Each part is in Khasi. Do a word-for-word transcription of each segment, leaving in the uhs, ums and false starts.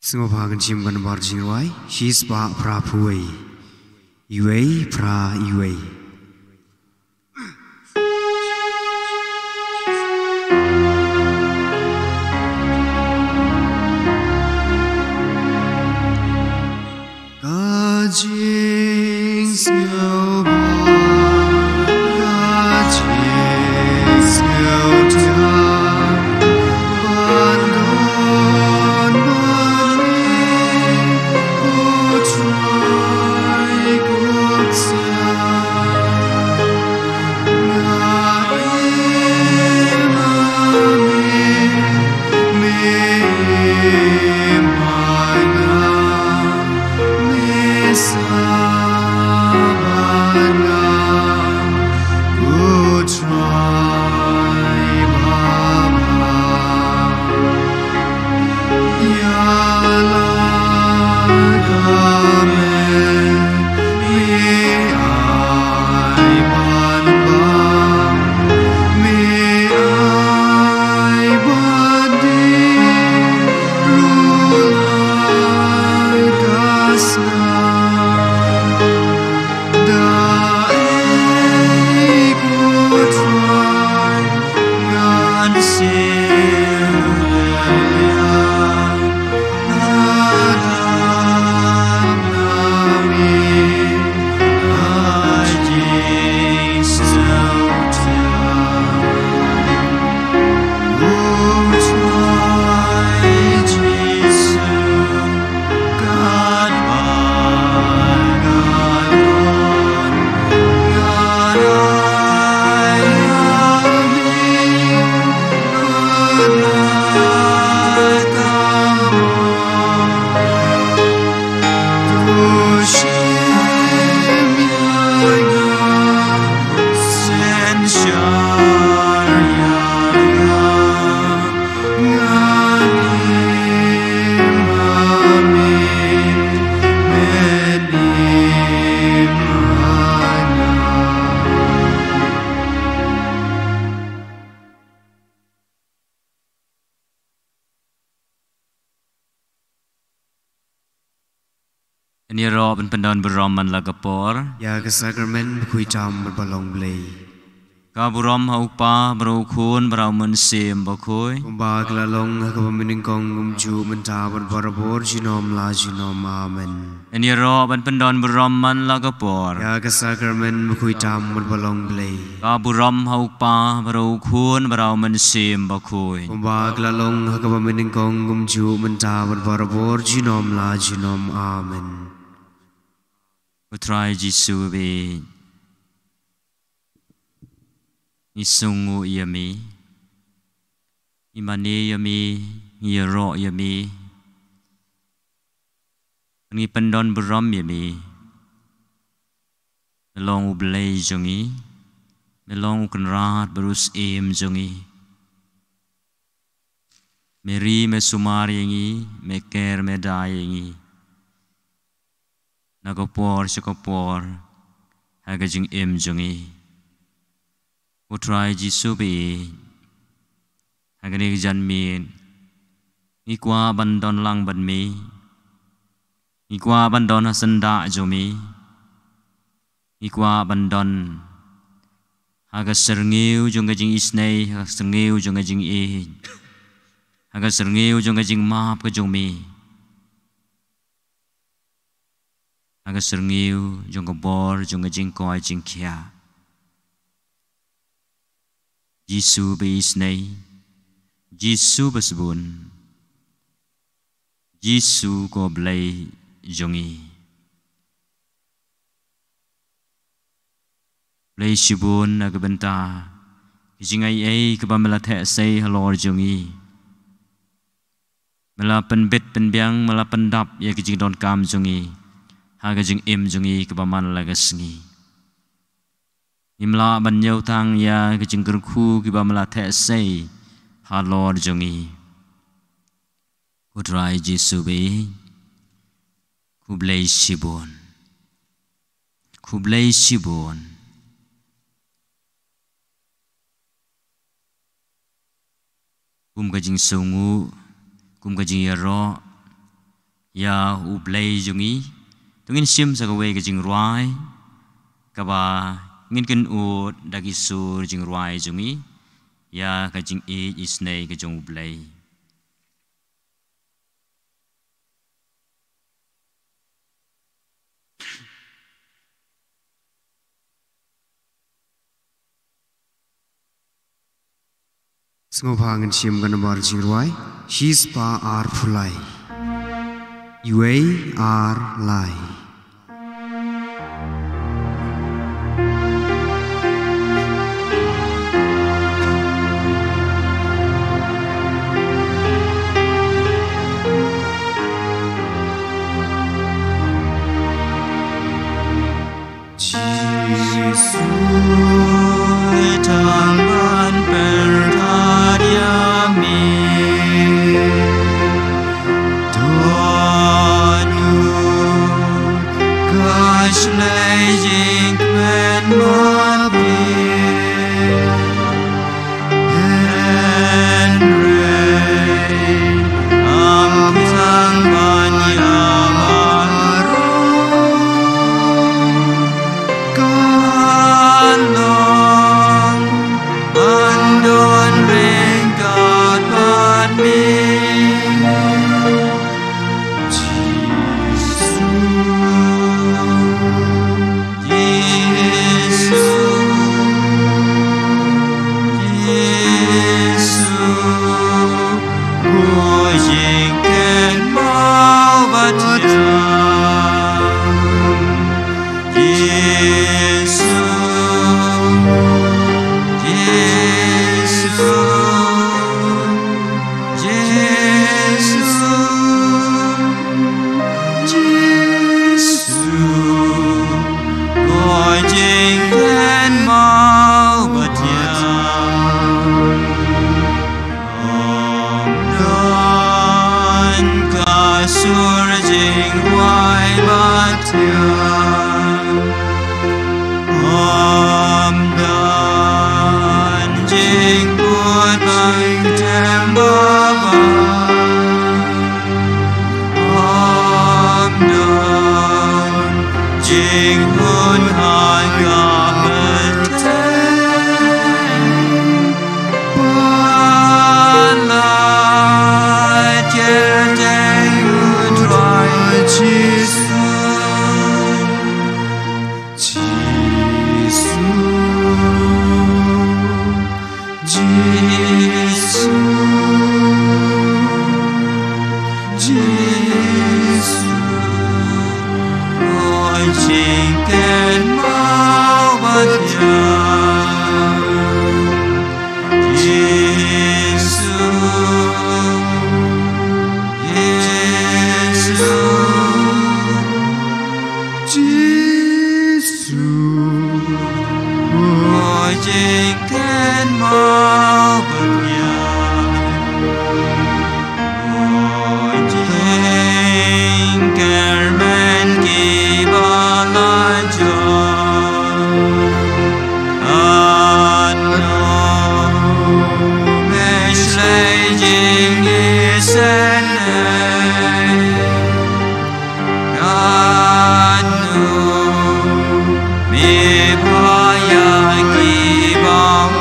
Sngewbha kan shim kan bar jingrwai, shispah phra phew wei. Iwei, phra, iwei. Ka jingsngewbha, ka jingsngewthiang, ban don bad me, ko Trai ko Ksiang. Nga im ha me, me im ha nga. Ngin ïaroh ban pyndon burom man la ka por. Ïa ka sakramen bakhuid tam bad balong Blei. Ka burom ha u Kpa, bad ha u Khun, bad ha u Mynsiem Bakhuid. Kumba ka la long ha kaba mynnyngkong, kumjuh mynta bad barabor, junom la junom. Amen. Ngin ïaroh ban pyndon burom man la ka por. Ïa ka sakramen bakhuid tam bad balong Blei. Ka burom ha u Kpa, bad ha u Khun, bad ha u Mynsiem Bakhuid. Kumba ka la long ha kaba mynnyngkong, kumjuh mynta bad barabor, junom la junom. Amen. Ko Trai Jisu ba ïeit, ngi sngewnguh ïa me, ngi mane ïa me, ngi ïaroh ïa me, ngi pyndon burom ïa me. Me long u Blei jong ngi, me long u Kynrad bad u Syiem jong ngi. Me ri me sumar ïa ngi, me ker me da ïa ngi, na ka por sha ka por, ha ka jingim jong ngi. Ko Trai Jisu ba ïeit, ha kane ka janmiet, ngi kwah ban don lang bad me, ngi kwah ban don ha syndah jong me, ngi kwah ban don ha ka syrngiew jong ka jingisynei, ha ka syrngiew jong ka jingïeit, ha ka syrngiew jong ka jingmap ka jong me, ha ka syrngiew jong ka bor jong ka jingkoit jingkhiah. Jisu ba isynei, Jisu ba sbun, Jisu ko Blei jong ngi. Blei shibun na ka bynta ka jingai ei kaba me la theh sei halor jong ngi. Me la pynbit pynbiang, me la pyndap ïa ka jingdonkam jong ngi ha ka jingim jong ngi kaba man la ka sngi. Ngim lah ban ñiew tang ïa ka jingkyrkhu kiba me la theh sei halor jong ngi. Ko Trai Jisu ba ïeit, khublei shibun. Khublei shibun. Kum ka jingsngewnguh, kum ka jingïaroh, Ïa U Blei jong ngi, to ngin shim sa kawei ka jingrwai kaba ngin kynud da ki sur jingrwai jong ngi ïa ka jingïeit isynei ka jong U Blei. Sngewbha ngin shim ka nambar jingrwai shispah arphew lai. Iwei ar lai. Jisu, i tang ban pyrkhat ïa me. Don u ka shlei jingkmen ma phi. Hynrei ym tang ban ïa baroh ka long ban don ryngkat bad me. Jisu, Jisu, Jisu, ko jingkynmaw bathiang. Jisu, Jisu, Jisu, Jisu, ko jingkynmaw bathiang. Ym don ka sur jingrwai bathiang. Ym don jingput pang tem babha. Ym don jingput ha ka pyrthei. Ba la kyrteng U Trai Jisu. Jisu, Jisu, Jisu, ko jingkynmaw bathiang. Jisu, Jisu, Jisu, ko jingkynmaw bathiang. Ko jingkyrmen kiba la jop. Katno me shlei jingisynei. Katno me pha ïa ki bymman.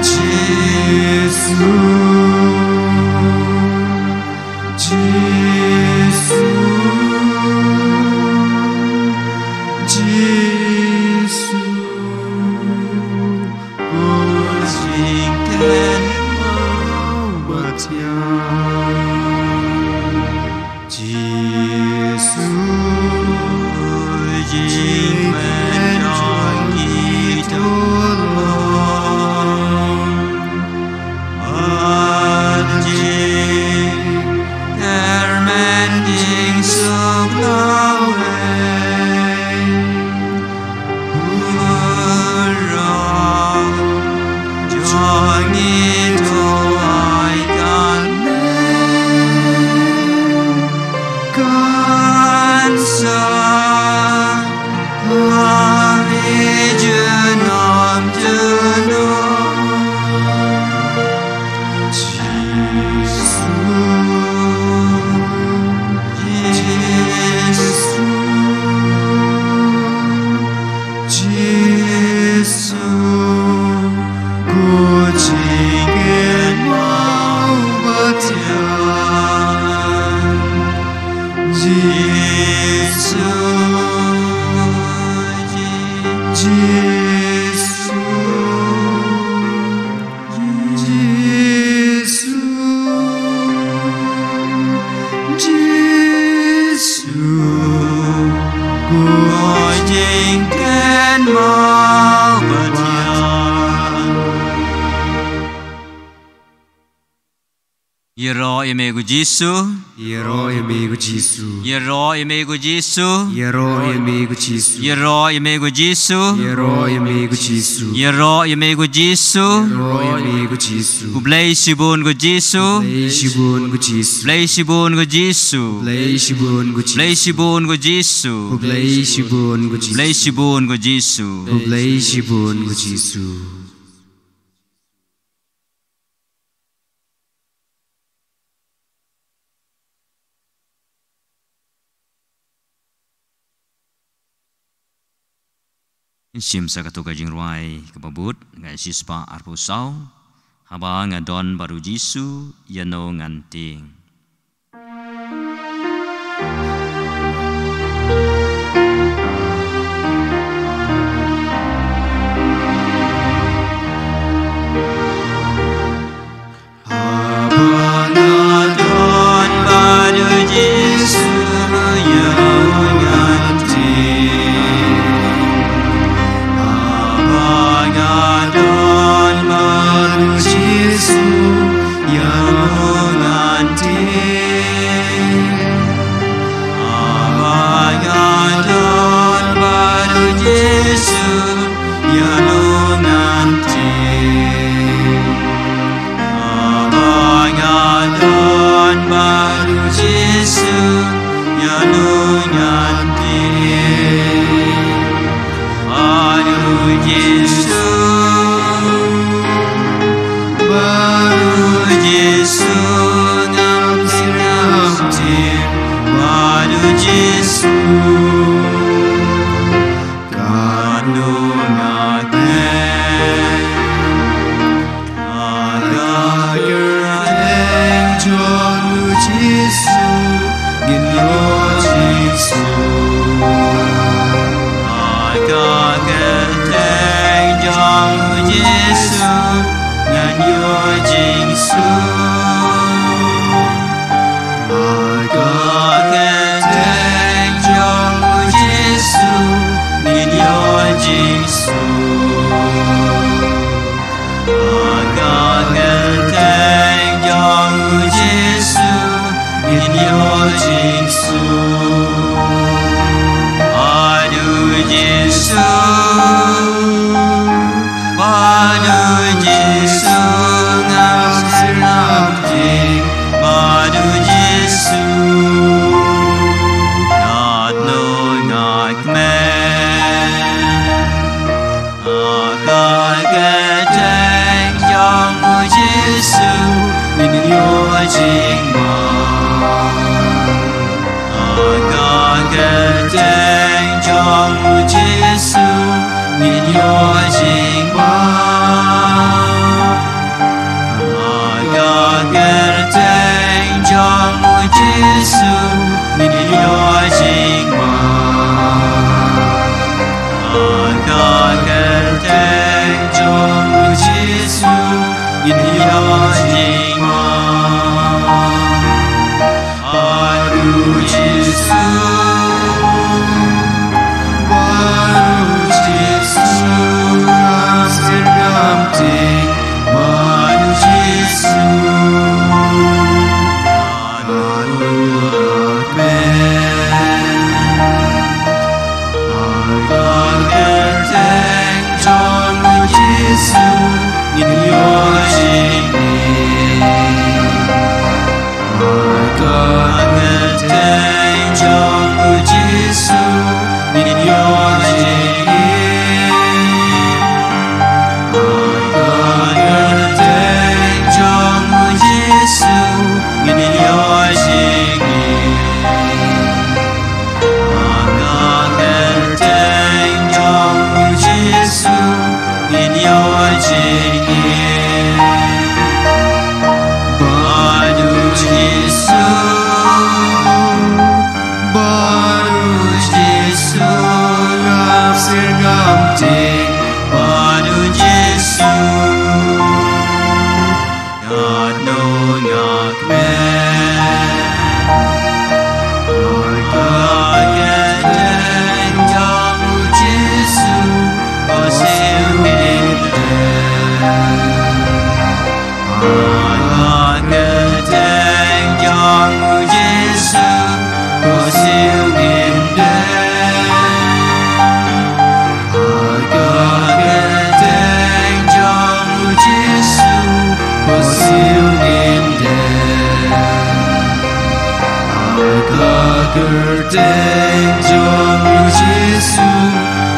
Jisu, Jisu, Jisu, u jingkynmaw ba thiang. Jisu, jingmynjong ki tulong, bad jingkyrmen jingsuk lawei. Jisu, ko jingkynmaw ba thiang. Jisu, Jisu, Jisu, Jisu, ko jingkynmaw ba thiang. Ïaroh ïa me ko Jisu. Ïaroh ïa me ko Jisu. Ïaroh ïa me ko Jisu. Ïaroh ïa me ko Jisu. Ïaroh ïa me ko Jisu. Ïaroh ïa me ko Jisu. Ïaroh ïa me ko Jisu. Ïaroh ïa me ko Jisu. Khublei shibun ko Jisu. Khublei shibun ko Jisu. Khublei shibun ko Jisu. Khublei shibun ko Jisu. Khublei shibun ko Jisu. Khublei shibun ko Jisu. Khublei shibun ko Jisu. Ngin shim sa katto ka jingrwai kaba bud, nga shispah arphew saw, Haba nga don bad u Jisu, ïano ngan tieng. Haba nga don bad u Jisu, ïano ngan tieng. Haba nga don bad u Jisu, ïano ngan tieng. Haba nga don bad u Jisu, ïano ngan tieng. Haba nga don bad u Jisu, ïano ngan tieng. Bad u Jisu, bad u Jisu, ngam sngewthuh, bad u Jisu. Katno nga kmen. Ha ka kyrteng jong u Jisu ngin ïoh jingsuk. Ha ka kyrteng jong u Jisu ngan ïoh jingsuk. Ha ka kyrteng jong u Jisu ngin ïoh jingsuk. Ha ka kyrteng jong u Jisu ngin ïoh jingsuk. Bad u Jisu, bad u Jisu ngam sngap tieng, bad u Jisu. Katno nga kmen. Ha ka kyrteng jong u Jisu ngin ïoh jingman. Ha ka kyrteng Jisu, ngin ïoh jingma. Ha ka kyrteng jong u Jisu, ngin ïoh jingma. Ha ka kyrteng jong u Jisu, ngin ïoh jingma. Bad u Jisu, bad u Jisu, ngam sngewthuh, bad u Jisu. Bad u Jisu, ngin ïoh jingim. Ha ka kyrteng jong u Jisu, ngin ïoh jingim. Ha ka kyrteng jong u Jisu, ngin ïoh jingim. Ha ka kyrteng jong u Jisu, ngin ïoh jingim. Bad u Jisu, bad u Jisu, ngam sngewthuh, bad u Jisu. Katno nga kmen. Ha ka kyrteng jong u Jisu, ko siew ngin dem. Ha ka kyrteng jong u Jisu, ko siew ngin dem. Ha ka kyrteng jong u Jisu, ko siew ngin dem. Ha ka kyrteng jong u Jisu,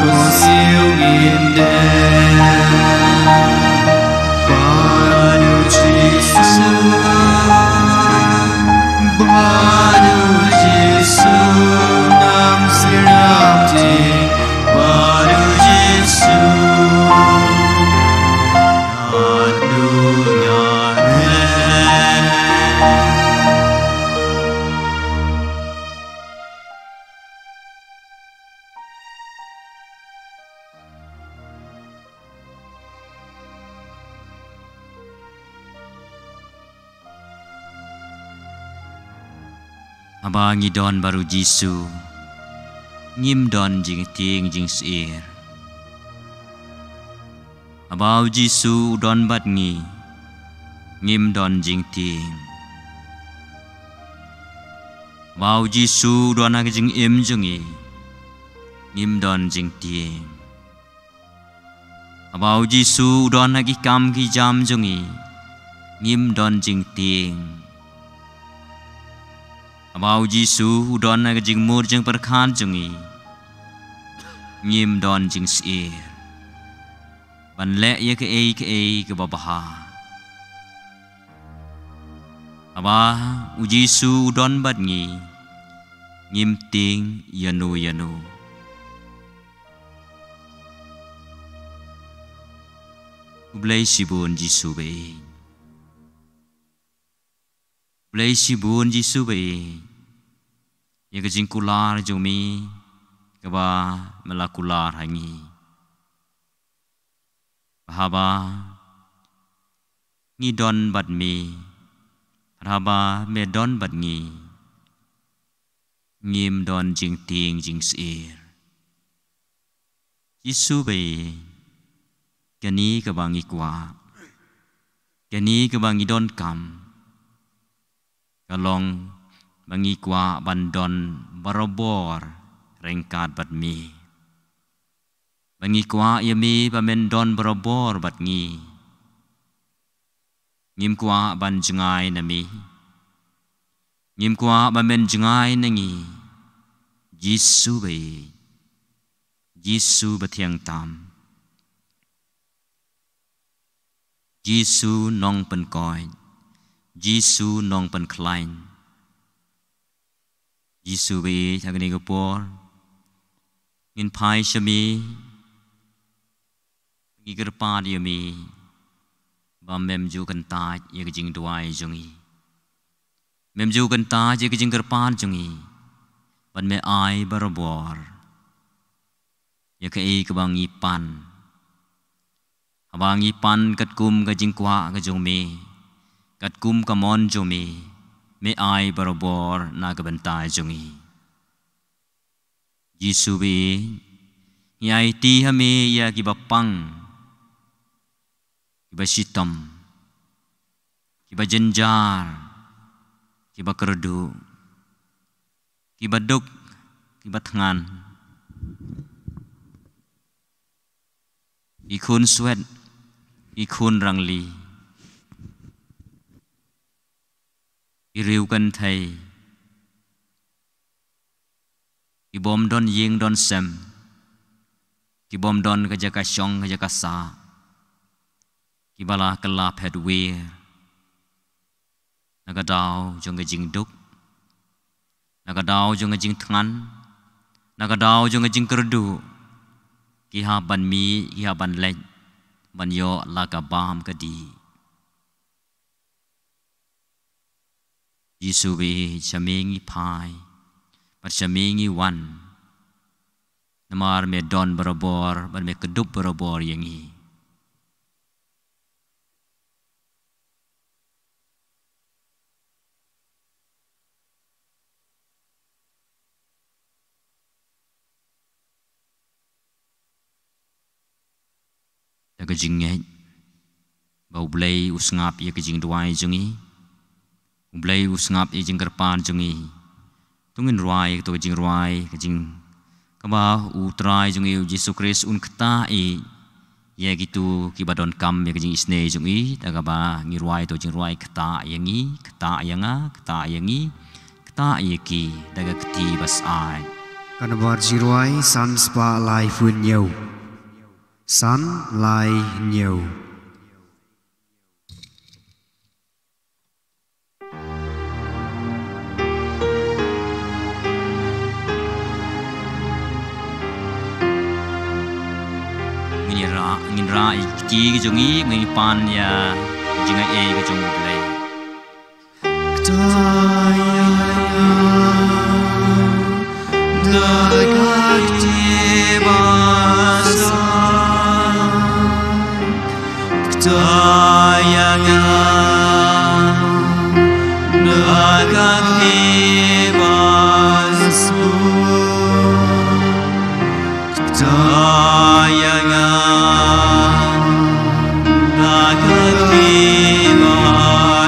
ko siew ngin dem. Bad u Jisu, bad u Jisu, ngam sngewthuh, bad u Jisu. Katno nga kmen. Haba ngi don bad u Jisu, ngim don jingtieng jingsyier. Haba u Jisu u don bad ngi, ngim don jingtieng. Haba u Jisu u don ha ka jingim jong ngi, ngim don jingtieng. Haba u Jisu u don ha ki kam ki jam jong ngi, ngim don jingtieng. Haba u Jisu u don ha ka jingmut jingpyrkhat jong ngi, ngim don jingsyier ban leh ïa kaei kaei kaba bha. Haba u Jisu u don bad ngi, ngim tieng ïano ïano. Khublei shibun Jisu ba ïeit. Khublei shibun Jisu ba ïeit, ïa ka jingkular jong me kaba me la kular ha ngi. Haba ngi don bad me, haba me don bad ngi, ngim don jingtieng jingsyier. Jisu ba ïeit, kane kaba ngi kwah, kane kaba ngi donkam, ka long ba ngi kwah ban don barabor ryngkat bad me. Ba ngi kwah ïa me ba men don barabor bad ngi. Ngim kwah ban jngai na me. Ngim kwah ba men jngai na ngi. Jisu ba ïeit, Jisu ba thiang tam, Jisu nongpynkoit, Jisu nongpynkhlaiñ. Jisu ba ïeit, ha kane ka por Ngin phai sha me, ngi kyrpad ïa me ba mem ju kyntait ïa ka jingduwai jong ngi. Mem ju kyntait ïa ka jingkyrpad jong ngi, bad me ai barabor ïa kaei kaba ngi pan. Haba ngi pan katkum ka jingkwah ka jong me, katkum ka mon jong me, me ai barabor na ka bynta jong ngi. Jisu ba ïeit, ngi aiti ha me ïa kiba pang, kiba shitom, kiba jynjar, kiba kyrduh, kiba duk, kiba thngan, ki khun swet, ki khun rangli, ki riew kynthei, ki bym don ïing don sem, ki bym don ka jaka shong ka jaka sah, kiba la kylla phet wir na ka daw jong ka jingduk, na ka daw jong ka jingthngan, na ka daw jong ka jingkyrduh, ki hap ban mih, ki hap ban leit ban ïoh la ka bam ka dih. Jisu ba ïeit, sha me ngi phai, bad sha me ngi wan, namar me don barabor bad me kdup barabor ïa ngi. Da ka jingngeit ba U Blei u sngap ïa ka jingduwai jong ngi, U Blei u sngap ïa ka jingkyrpad jong ngi, to ngin rwai, to ka jingrwai, ka jing, kaba U Trai jong ngi U Jisu Khrist un ktah ïa kito kiba donkam ïa ka jingisynei jong ngi, da kaba ngi rwai to jingrwai: Ktah ïa ngi, ktah ïa nga, ktah ïa ngi, ktah ïa ki, da ka kti ba syaid. Ka nambar jingrwai san spah laiphew hynñiew. San lai hynñiew. Ngin rah, ngin rah ïa ki kti ki jong ngi, ngin pan ïa ka jingai ei ka jong U Blei. Ktah ïa nga da ka kti ba sah. Ktah ïa nga da ka kti ba sah. Ktah ïa nga da ka kti ba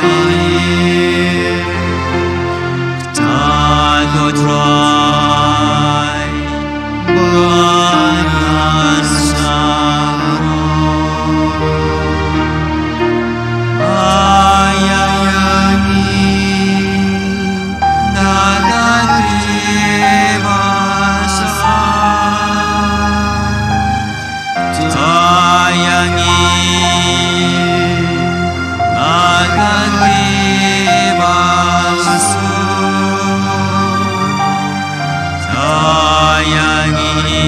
ïeit. Ktah ko Trai ba ngan sa rong. Ktah ïa ngi da ka kti ba sah. Ktah ïa ngi da ka kti ba sah. Ktah ïa ngi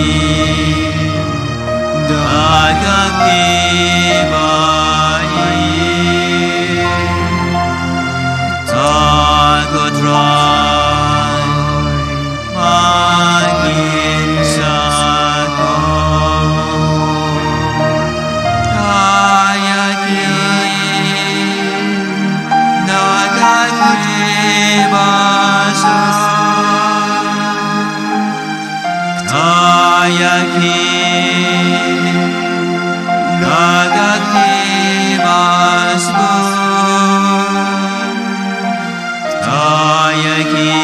da ka kti ba ïeit. Ktah ko Trai ba ngin sa kong. Ktah ïa ngi da ka kti ba sah. Ktah ïa ngi da ka kti ba sah. Ktah ïa ngi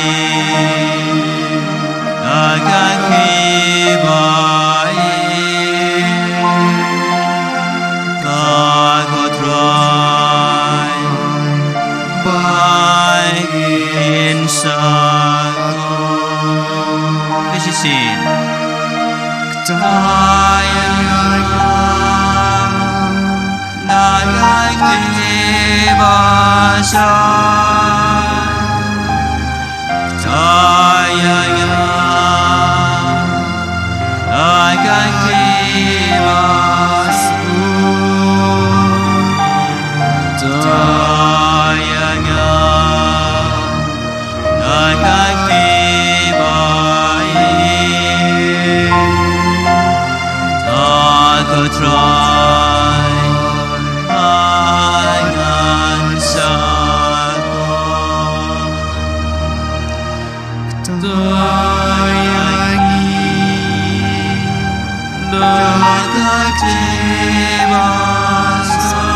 da ka kti ba ïeit. Ktah ko Trai ba ngin sa kong. Te shisien. Ktah ïa nga da ka kti ba sah. Ktah ïa nga To ïa ngi da ka ktien ba sah.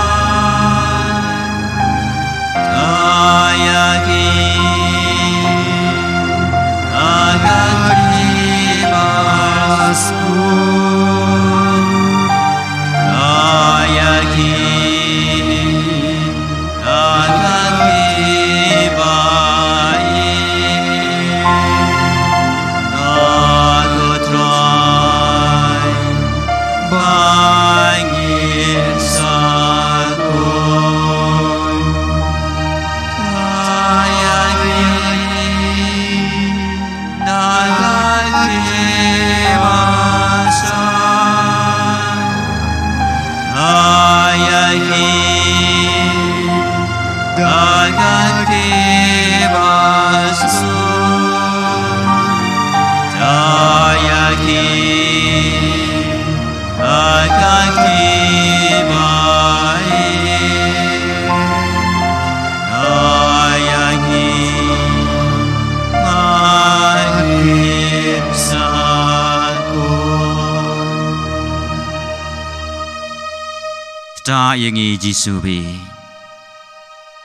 To ïa ngi da ka ktien ba sah. To ïa ngi da ka ktien ba ïeit. To ko Trai ba ngin sa koit. To ïa ngi da ka ktien ba sah. To ïa ngi da ka ktien ba suk. To ïa ngi da ka ktien ba ïeit. To ïa ngi ba ngin sa koit. Ktah ïa ngi Jisu baieit,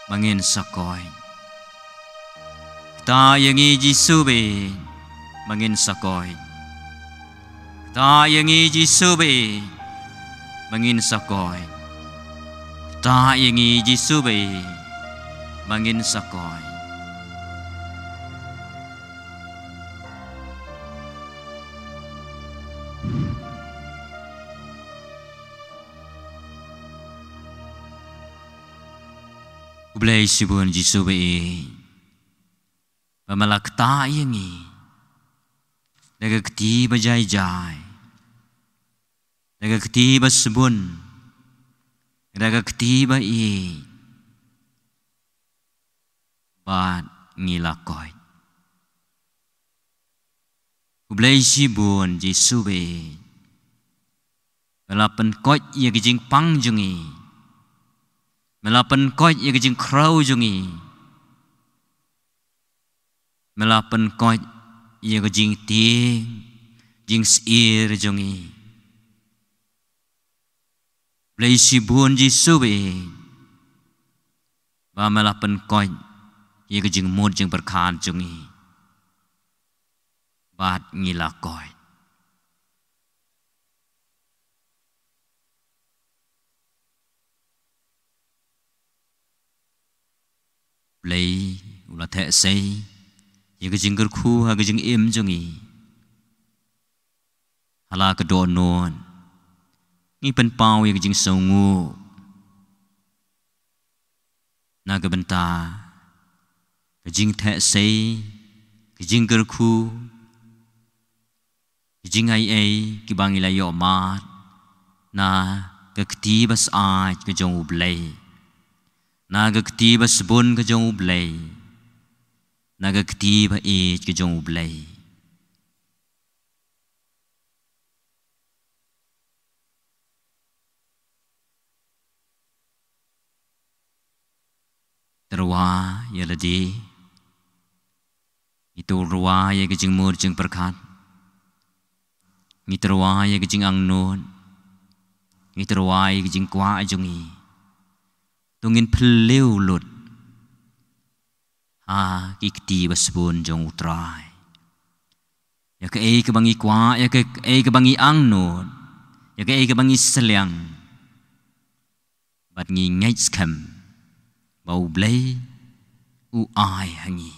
ba ngin sa koit. Ktah ïa ngi Jisu baieit, ba ngin sa koit. Ktah ïa ngi Jisu baieit, ba ngin sa koit. Ktah ïa ngi Jisu baieit, ba ngin sa koit. Khublei shibun Jisu baieit, ba me la ktah ïa ngi da ka kti ba jai jai, da ka kti ba sbun, da ka kti ba ïeit, bad ngi la koit. Khublei shibun Jisu baieit, me la pynkoit ïa ka jingpang jong ngi, me la pynkoit ïa ka jingkhrew jong ngi, me la pynkoit ïa ka jingtieng jingsyier jong ngi. Khublei shibun Jisu baieit, ba me la pynkoit ïa ka jingmut jingpyrkhat jong ngi, bad ngi la koit. Blei u la theh sei ïa ka jingkyrkhu ha ka jingim jong ngi. Ha la ka dohnud ngi pynpaw ïa ka jingsngewnguh na ka bynta ka jingtheh sei, ka jingkyrkhu, ka jingai ei kiba ngi la ïoh mad na ka kti ba syaid ka jong U Blei, na ka kti ba sbun ka jong U Blei, na ka kti ba ïeit ka jong U Blei. Tyrwa ïa lade. Ngi tyrwa ïa ka jingmut jingpyrkhat. Ngi tyrwa ïa ka jingangnud. Ngi tyrwa ïa ka jingkwah jong ngi. To ngin phylliew lut ha ki kti ba sbun jong U Trai. Ïa kaei kaba ngi kwah, ïa kaei kaba ngi angnud, ïa kaei kaba ngi sliang. Bad ngi ngeit skhem ba U Blei u ai ha ngi.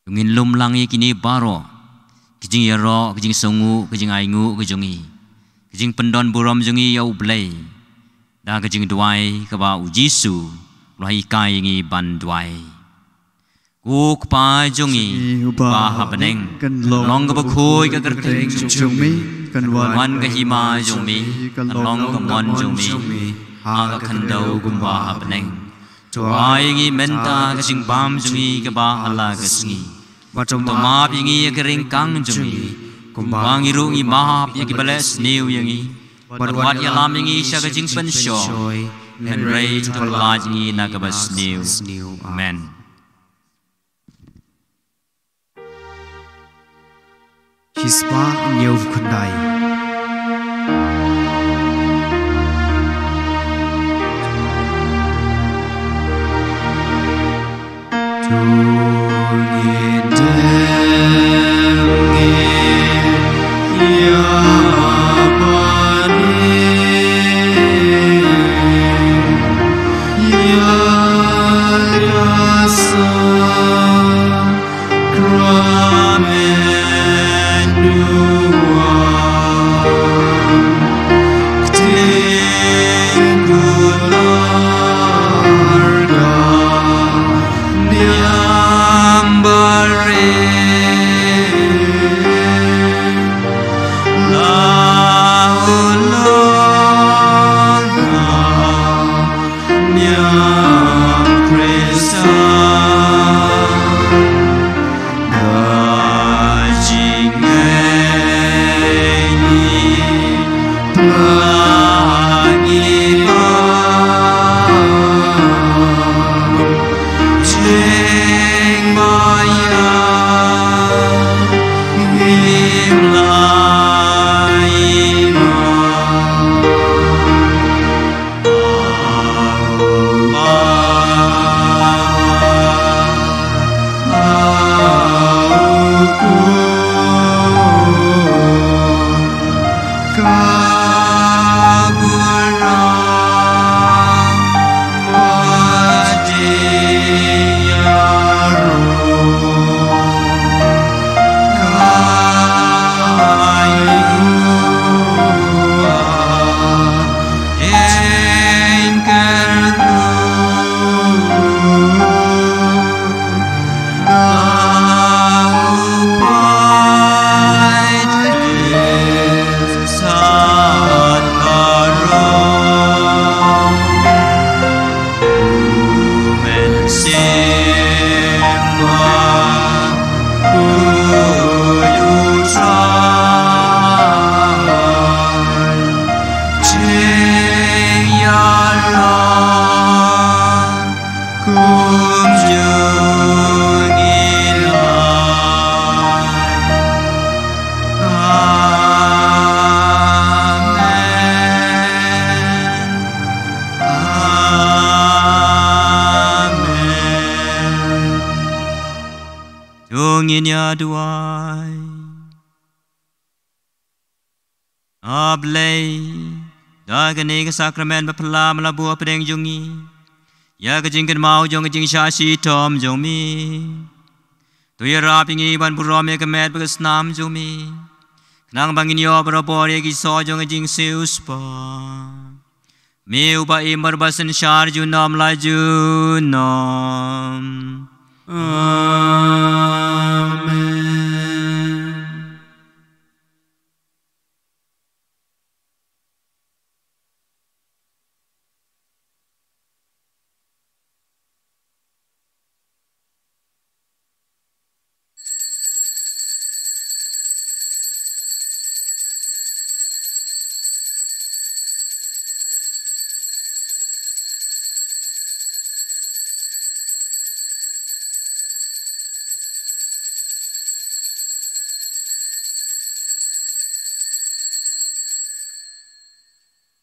To ngin lum lang ïa kine baroh, ka jingïaroh, ka jingsngewnguh, ka jingainguh ka jong ngi, ka jingpyndonburom jong ngi ïa U Blei da ka jingduwai kaba U Jisu u la hikai ïa ngi ban duwai. Ko Kpa jong ngi uba ha bneng, kan long kaba khuid ka kyrteng jong me, kan wan ka hima jong me, kan long ka mon jong me ha ka khyndew kumba ha bneng. To ai ngi mynta ka jingbam jong ngi kaba ha la ka sngi. Bad to map ïa ngi ïa ka ryngkang jong ngi, kumba ngi ruh ngi map ïa kiba leh sniew ïa ngi. Bad wat ïalam ïa ngi sha ka jingpynshoi, hynrei to pyllait ngi na kaba sniew. Amen. Shispah hynñiew khyndai. To ngin ïa duwai. A Blei, da kane ka sakramen ba phylla me la buh hapdeng jong ngi ïa ka jingkynmaw jong ka jingshah shitom jong me, to ïarap ïa ngi ban burom ïa ka met bad ka snam jong me, khnang ba ngin ïoh barabor ïa ki soh jong ka jingsiewspah. Me uba im bad uba synshar junom la junom. Amen.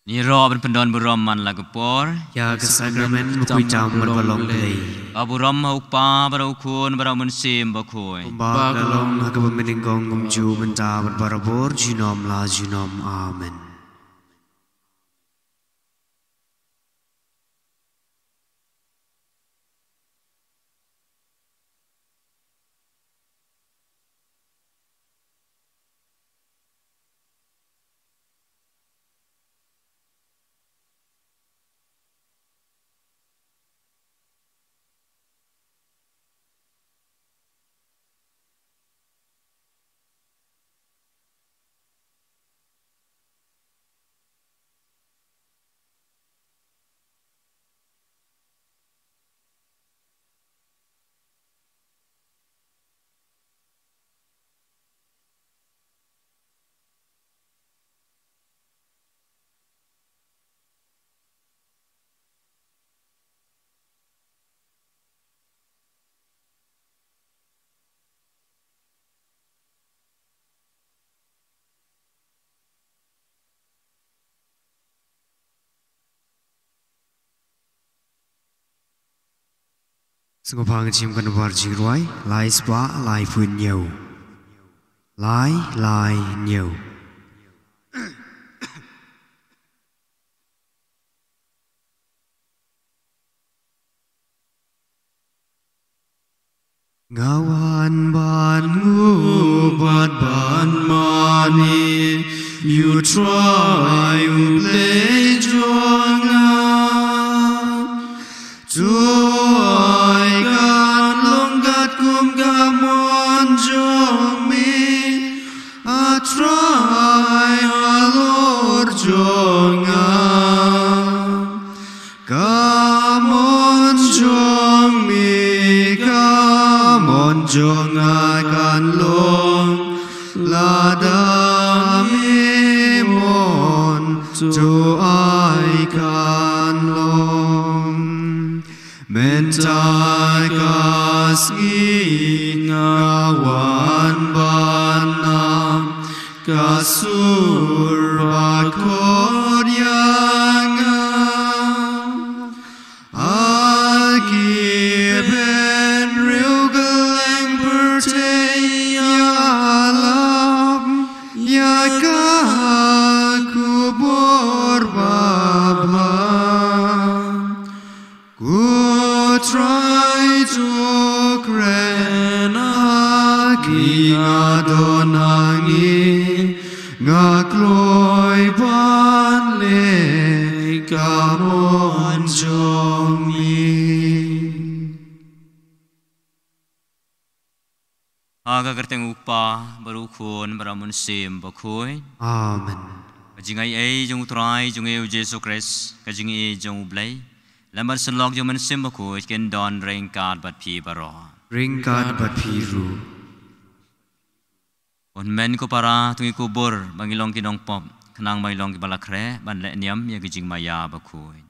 Ngi ïaroh ban pyndon burom man la ka por. Ïa ka sakramen bakhuid tam bad balong Blei. Ka burom ha U Kpa bad ha U Khun bad ha U Mynsiem Bakhuid. Kumba ka long ha kaba mynnyngkong, kumjuh mynta bad barabor, junom la junom. Amen. Sngewbha ngin shim ka nambar jingrwai lai spah laiphew hynñiew. Lai lai hynñiew. Nga wan ban nguh bad ban mane ïa U Trai U Blei jong nga. To ai kan long katkum ka mon jong me, A Trai halor jong nga. Ka mon jong me, ka mon jong nga kan long lada me mon, to ai kan long. Mynta ka sngi nga wan ban nam ka sur ba khot ïa nga. Ha ki bynriew kylleng pyrthei ïalap ïa ka khubor babha. Ko Trai, to kren ha ngi, nga don ha ngi, nga kloi ban leh ka mon jong me. Ha ka kyrteng U Kpa bad U Khun bad U Mynsiem Bakhuid. Amen. Ka jingaiei jong U Trai jong ngi U Jisu Khrist, ka jingïeit jong U Blei, lem bad synlok jong U Mynsiem Bakhuid kin don ryngkat bad phi baroh. Ryngkat bad phi ruh. Ko hynmen ko para, to ngin kubur ba ngin long ki nongpop, khnang ba ngin long kiba la khreh ban leh niam ïa ka jingmaïa bakhuid.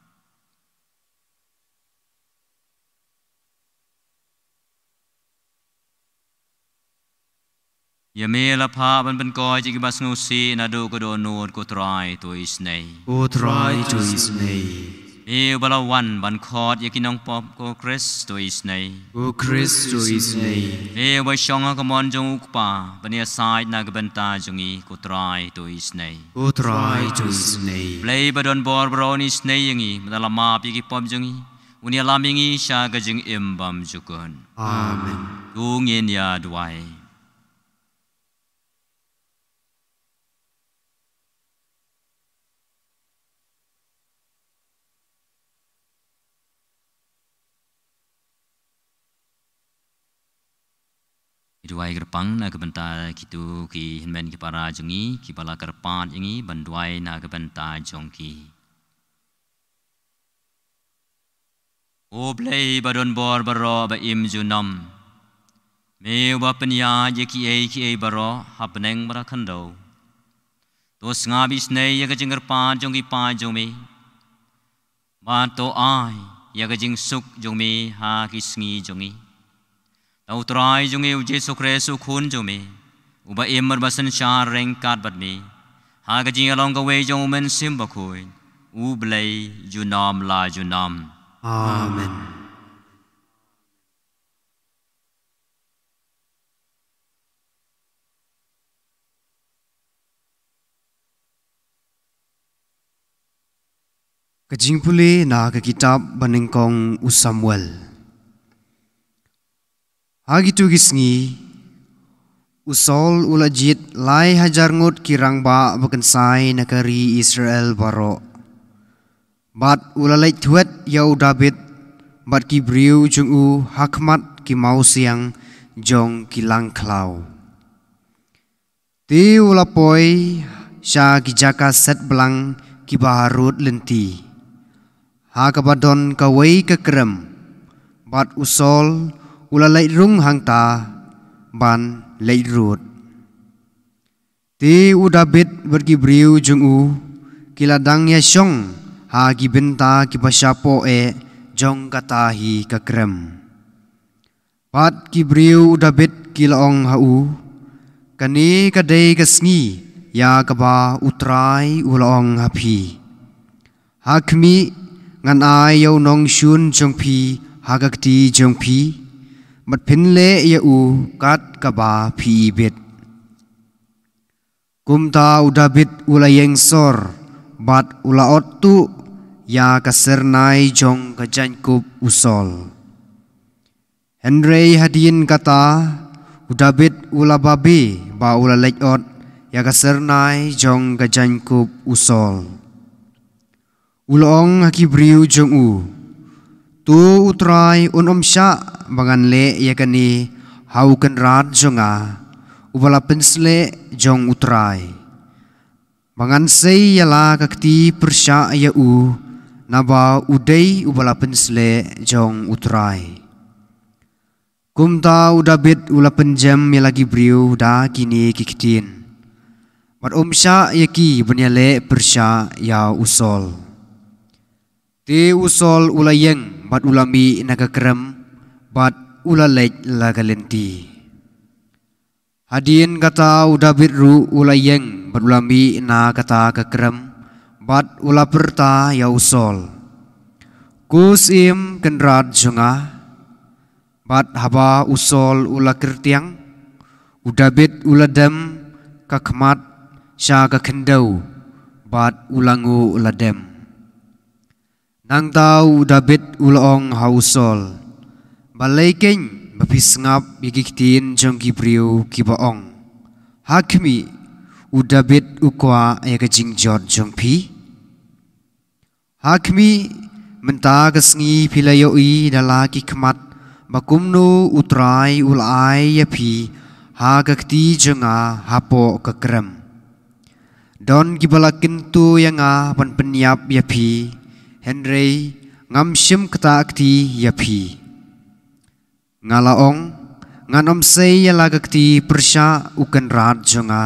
Ïa me la phah ban pynkoit ïa kiba sngewsih naduh ka dohnud, ko Trai, to isynei. Ko Trai, to isynei. Me uba la wan ban khot ïa ki nongpop, ko Khrist, to isynei. Ko Khrist, to isynei. Me uba shong ha ka mon jong U Kpa ban ïasaid na ka bynta jong ngi, ko Trai, to isynei. Ko Trai, to isynei. Blei ba don bor baroh un isynei ïa ngi, bad un ïalam ïa ki pop jong ngi, un ïalam ïa ngi sha ka jingim bymjukut. Amen. To ngin ïa duwai. Ngi duwai kyrpang na ka bynta kito ki hynmen ki para jong ngi kiba la kyrpad ïa ngi ban duwai na ka bynta jong ki. Ko Blei ba don bor baroh ba im junom, me uba pynïaid ïa kiei kiei baroh ha bneng bad ha khyndew, to sngap isynei ïa ka jingkyrpad jong ki paid jong me, bad to ai ïa ka jingsuk jong me ha ki sngi jong ngi. Da U Trai jong ngi U Jisu Khrist U Khun jong me, uba im bad ba synshar ryngkat bad me, ha ka jingïalong kawei jong U Mynsiem Bakhuid, U Blei junom la junom. Amen. Ka jingpule na ka kitab banyngkong u Samuel. Ha kito ki sngi, u Saul u la jied lai hajar ngut ki rangbah ba kynsai na ka ri Israel baroh. Bad u la leit thwet ïa u Dabid bad ki briew jong u ha khmat ki mawsiang jong ki langkhlaw. Te u la poi sha ki jaka set blang kiba harud lynti, ha kaba don kawei ka krem, bad u Saul u la leit rung hangta ban leit rud. Te u Dabid bad ki briew jong u ki la dang ïashong ha ki bynta kiba shapoh eh jong kata hi ka krem. Bad ki briew u Dabid ki la ong ha u, kane ka dei ka sngi ïa kaba U Trai u la ong ha phi, ha khmih, ngan ai ïa u nongshun jong phi ha ka kti jong phi, bad phin leh ïa u kat kaba phi ibit. Kumta u Dabid u la ïeng sor, bad u la ot tuh ïa ka syrnai jong ka jaiñkup u Saul. Hynrei hadien kata, u Dabid u la babe ba u la leit ot ïa ka syrnai jong ka jaiñkup u Saul. U la ong ha ki briew jong u, "To U Trai un ym shah ba ngan leh ïa kane ha u kynrad jong nga, uba la pynsleh jong U Trai, ba ngan sei ïa la ka kti pyrshah ïa u, naba u dei uba la pynsleh jong U Trai." Kumta u Dabid u la pynjem ïa la ki briew da kine ki ktien, bad um shah ïa ki ban ïaleh pyrshah ïa u Saul. Te u Saul u la ïeng bad u la mih na ka krem, bad u la leit la ka lynti. Hadien kata u Dabid ruh u la ïeng bad u la mih na kata ka krem, bad u la pyrta ïa u Saul, "Ko syiem kynrad jong nga." Bad haba u Saul u la kyrtiang, u Dabid u la dem ka khmat sha ka khyndew, bad u la nguh la dem. Nangta u Dabid u la ong ha u Saul, "Balei keiñ ba phi sngap ïa ki ktien jong ki briew kiba ong, 'Ha khmih, u Dabid u kwah ïa ka jingjot jong phi'? Ha khmih, mynta ka sngi phi la ïohi da la ki khmat ba kumno U Trai u la ai ïa phi ha ka kti jong nga hapoh ka krem. Don kiba la kyntu ïa nga ban pynïap ïa phi, hynrei ngam shym ktah kti ïa phi. Nga la ong, 'Ngan ym sei ïa la ka kti pyrshah u kynrad jong nga,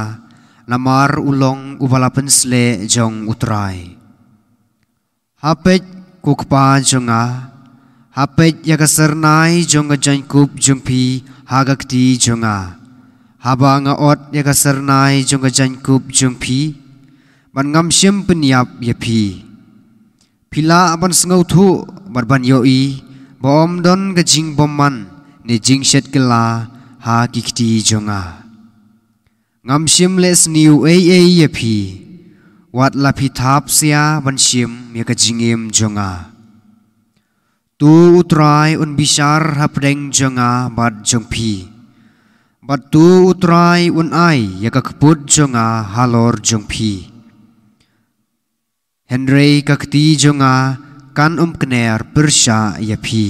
namar u long uba la pynsleh jong U Trai.' Ha peit, ko kpa jong nga, ha peit ïa ka syrnai jong ka jaiñkup jong phi ha ka kti jong nga. Haba nga ot ïa ka syrnai jong ka jaiñkup jong phi, bad ngam shym pynïap ïa phi, phi lah ban sngewthuh bad ban ïohi ba ym don ka jingbymman ne jingshet kylla ha ki kti jong nga. Ngam shym leh sniew ei ei ïa phi, wat la phi thap sia ban shim ïa ka jingim jong nga. To U Trai un bishar hapdeng jong nga bad jong phi, bad to U Trai un ai ïa ka kput jong nga halor jong phi. Hynrei ka kti jong nga kan ym kner pyrshah ïa phi.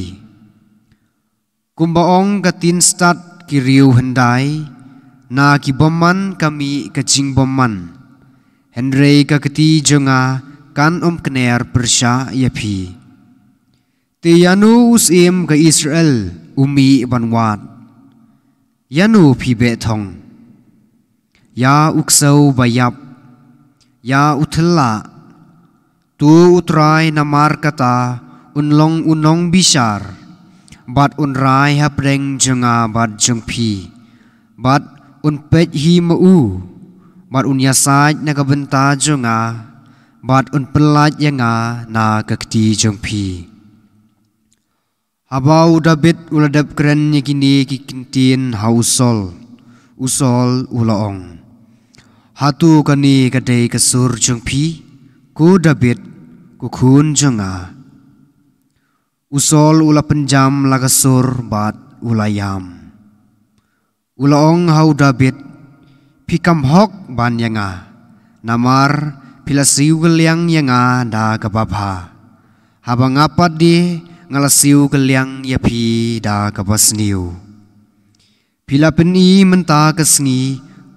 Kumba ong ka ktien stad ki riew hyndai, na ki bymman ka mih ka jingbymman, hynrei ka kti jong nga kan ym kner pyrshah ïa phi. Te ïano u syiem ka Israel u mih ban wad? Ïano phi beh thong? Ïa u ksew ba ïap, ïa u thylla? To U Trai namar kata un long u nongbishar, bad un rai hapdeng jong nga bad jong phi, bad un peit hi ma u, bad un ïasaid na ka bynta jong nga, bad un pyllait ïa nga na ka kti jong phi. Haba u Dabid u la dep kren ïa kine ki ktien ha u Saul, u Saul u la ong, "Hato kane ka dei ka sur jong phi, ko Dabid, ko khun jong nga?" U Saul u la pynjam la ka sur bad u la ïam. U la ong ha u Dabid, "Phi kam hok ban ïa nga, namar phi la siew kylliang ïa nga da kaba bha. Haba nga pat de nga la siew kylliang ïa phi da kaba sniew. Phi la pyni mynta ka sngi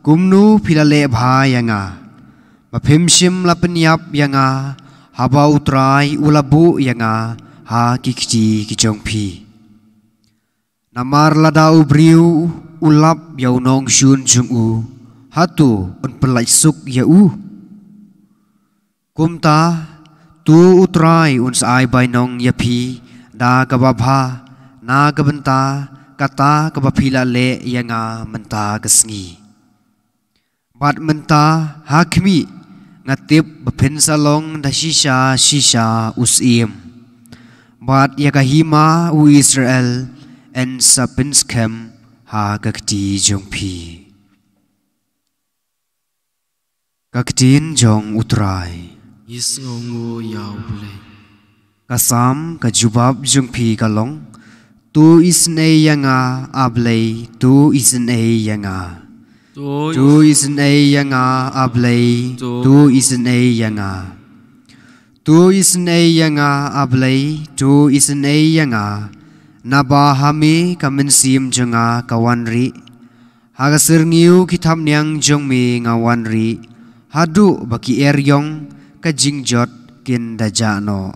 kumno phi la leh bha ïa nga, ba phim shym la pynïap ïa nga haba U Trai u la buh ïa nga ha ki kti ki jong phi. Namar lada u briew u lap ïa u nongshun jong u, hato un pyllait suk ïa u? Kumta, to U Trai un sa ai bainong ïa phi da kaba bha na ka bynta kata kaba phi la leh ïa nga mynta ka sngi. Bad mynta, ha khmih, nga tip ba phin sa long da shisha shisha u syiem, Bad ïa ka hima u Israel yn sa pynskhem ha ka kti jong phi. Ka ktien jong U Trai. Ïa sngew nguh ïa U Blei. Ka Salm, ka jubab jong phi ka long: To isynei ïa nga, A Blei, to isynei ïa nga. To isynei ïa nga, A Blei, to isynei ïa nga. To isynei ïa nga, A Blei, to isynei ïa nga. Naba ha me ka mynsiem jong nga ka wan rieh. Ha ka syrngiew ki thapniang jong me nga wan rieh, haduh ba ki eriong ka jingjot kin da jah noh.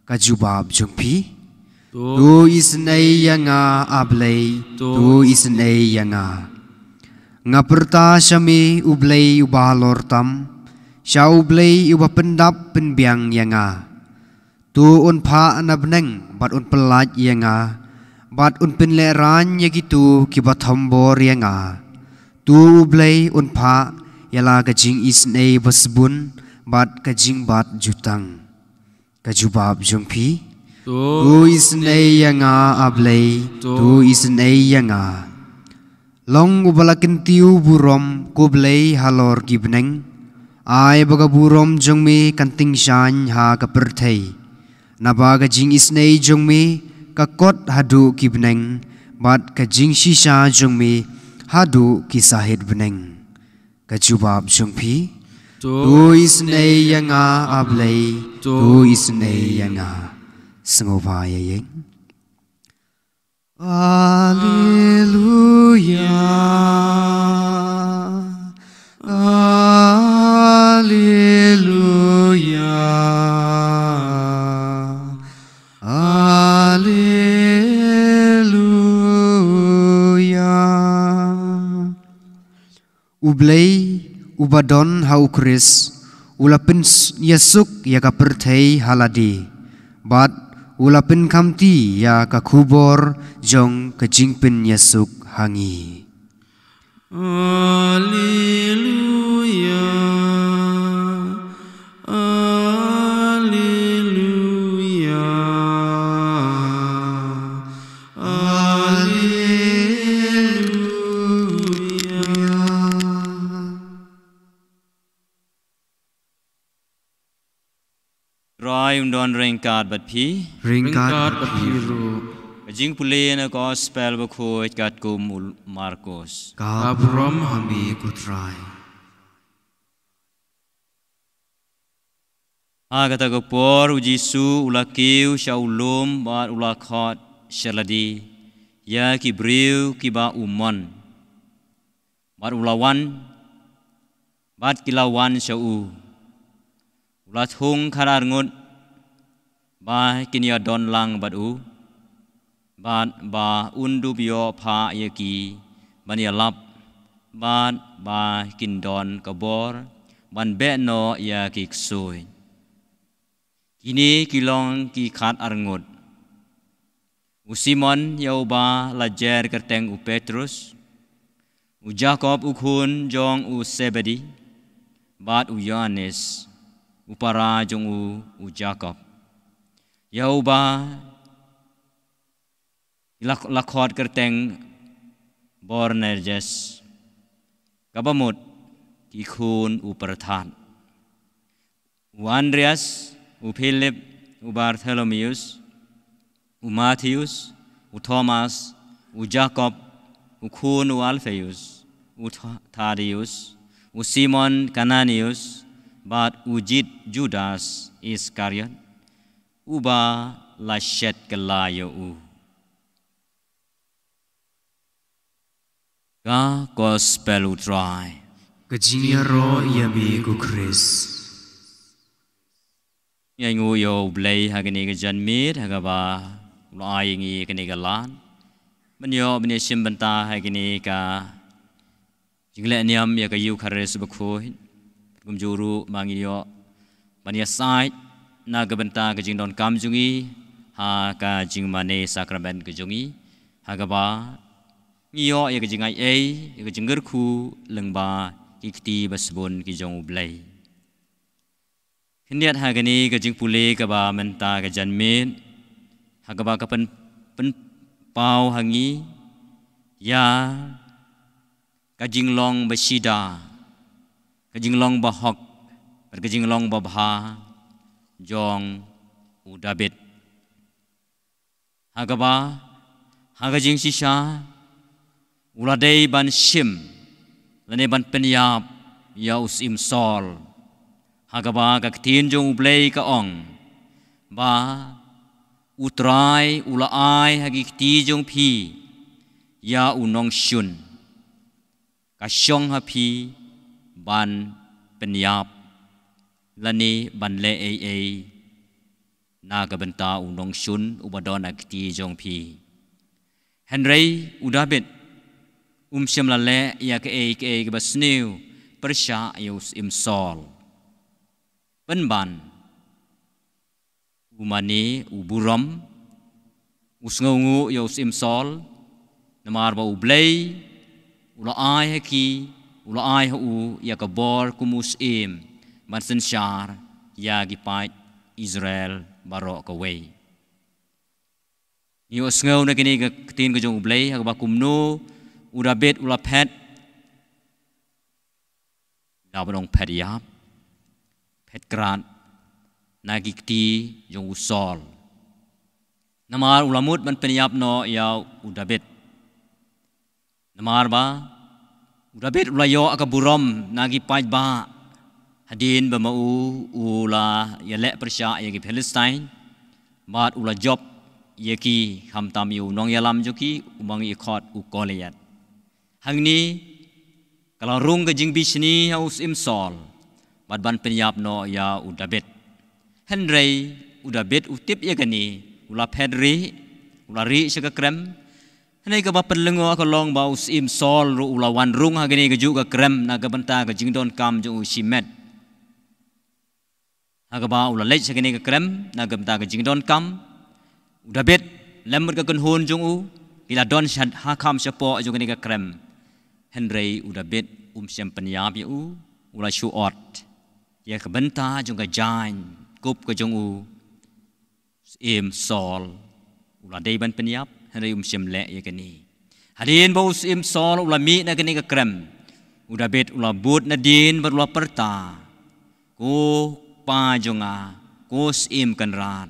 Ka jubab jong phi. To isynei ïa nga, A Blei, to isynei ïa nga. Nga pyrta sha me, U Blei uba halor tam, sha U Blei uba pyndap pynbiang ïa nga. To un phah na bneng bad un pyllait ïa nga, bad un pynlehraiñ ïa kito kiba thombor ïa nga. To U Blei un phah ïa la ka jingisynei ba sbun bad ka jingbat jutang. Ka jubab jong phi. To isynei ïa nga, A Blei, to isynei ïa nga. Long uba la kyntiew burom, ko Blei, halor ki bneng. Ai ba ka burom jong me kan tyngshaiñ ha ka pyrthei. Naba ka jingisynei jong me ka kot haduh ki bneng, bad ka jingshisha jong me haduh ki sahit bneng. Ka jubab jong phi. To isynei ïa nga, A Blei, to isynei ïa nga. Sngewbha ïa ïeng. Alleluia, alleluia, alleluia. U Blei uba don ha U Khrist u la pynïasuk ïa ka pyrthei ha lade, bad u la pynkhamti ïa ka khubor jong ka jingpynïasuk ha ngi. Alleluia, alleluia, alleluia. Trai un don ryngkat bad phi. Ryngkat bad phi ruh. Ka jingpule na Gospel Bakhuid katkum u Markos. Ka burom ha me ko Trai. Ha kata ka por u Jisu u la kiew sha u lum bad u la khot sha lade ïa ki briew kiba u mon. Bad u la wan, bad ki la wan sha u. U la thung khadar ngut ba kin ïa don lang bad u, bad ba un dup ïoh phah ïa ki ban ïalap, bad ba kin don ka bor ban beh noh ïa ki ksuid. Kine ki long ki khadar ngut: u Simon, ïa uba la jer kyrteng u Petrus, u Jakob u khun jong u Sebedi, bad u Ïoannis, u para jong u, u Jakob, ïa uba la, la khot kyrteng Boanerges, kaba mut ki khun u pyrthat, u Andreas, u Philip, u Bartholomeus, u Matheus, u Thomas, u Jakob u khun u Alpheus, u Tha-, Thadeus, u Simon Kananeus, bad u Jid-, Judas Iskariot, uba la shet kylla ïa u. Ka Gospel u Trai. Ka jingïaroh ïa me ko Khrist. Ngi ainguh ïa U Blei ha kane ka janmiet ha kaba u la ai ïa ngi kane ka lad ban ïoh ban ïashim bynta ha kane ka jingleh niam ïa ka Eukharist Bakhuid. Kumjuh ruh ba ngi ïoh ban ïasaid na ka bynta ka jingdonkam jong ngi ha ka jingmane sakramen ka jong ngi, ha kaba ngi ïoh ïa ka jingaiei, ïa ka jingkyrkhu lyngba ki kti ba sbun ki jong U Blei. Khyndiat ha kane ka jingpule kaba mynta ka janmiet, ha kaba ka pyn, pynpaw ha ngi ïa ka jinglong ba shida, ka jinglong ba hok, bad ka jinglong ba bha jong u Dabid. Ha kaba, ha ka jingshisha, u la dei ban shim, lane ban pynïap ïa u Syiem Saul. Ha kaba ka ktien jong U Blei ka ong ba U Trai u la ai ha ki kti jong phi ïa u nongshun. Ka shong ha phi ban pynïap lane ban leh ei ei na ka bynta u nongshun uba don ha kti jong phi. Hynrei u Dabid um shym la leh ïa kaei kaei kaba sniew pyrshah ïa u Syiem Saul. Pynban u mane u burom, u sngewnguh ïa u Syiem Saul, namar ba U Blei u la ai ha ki, u la ai ha u ïa ka bor kum u syiem ban synshar ïa ki paid Israel baroh kawei. Ngi ïohsngew na kine ki ktien ka jong U Blei ha kaba kumno u Dabid u la phet, la ba dang phet ïap, phet krad na ki kti jong u Saul. Namar u la mut ban pynïap noh ïa u Dabid. Namar ba u Dabid u la ïoh ka burom na ki paidbah hadien ba ma u u la ïaleh pyrshah ïa ki Philistine bad u la jop ïa ki, khamtam ïa u nongïalam jong ki, u ba ngi khot u Goliath. Hangne ka la rung ka jingbishni ha u Syiem Saul bad ban pynïap noh ïa u Dabid. Hynrei u Dabid u tip ïa kane, u la phet rieh, u la rieh sha ka krem. Hynrei kaba pynlyngngoh ka long ba u Syiem Saul ruh u la wan rung ha kane kajuh ka krem na ka bynta ka jingdonkam jong u shimet. Ha kaba u la leit sha kane ka krem na ka bynta ka jingdonkam, u Dabid lem bad ka kynhun jong u ki la don sha, ha kham shapoh jong kane ka krem. Hynrei u Dabid um shym pynïap ïa u, u la shu ot ïa ka bynta jong ka jaiñkup ka jong u Syiem Saul. U la dei ban pynïap, hynrei um shym leh ïa kane. Hadien ba u Syiem Saul u la mih na kane ka krem, u Dabid u la bud nadien bad u la pyrta, "Ko Kpa jong nga, ko Syiem Kynrad,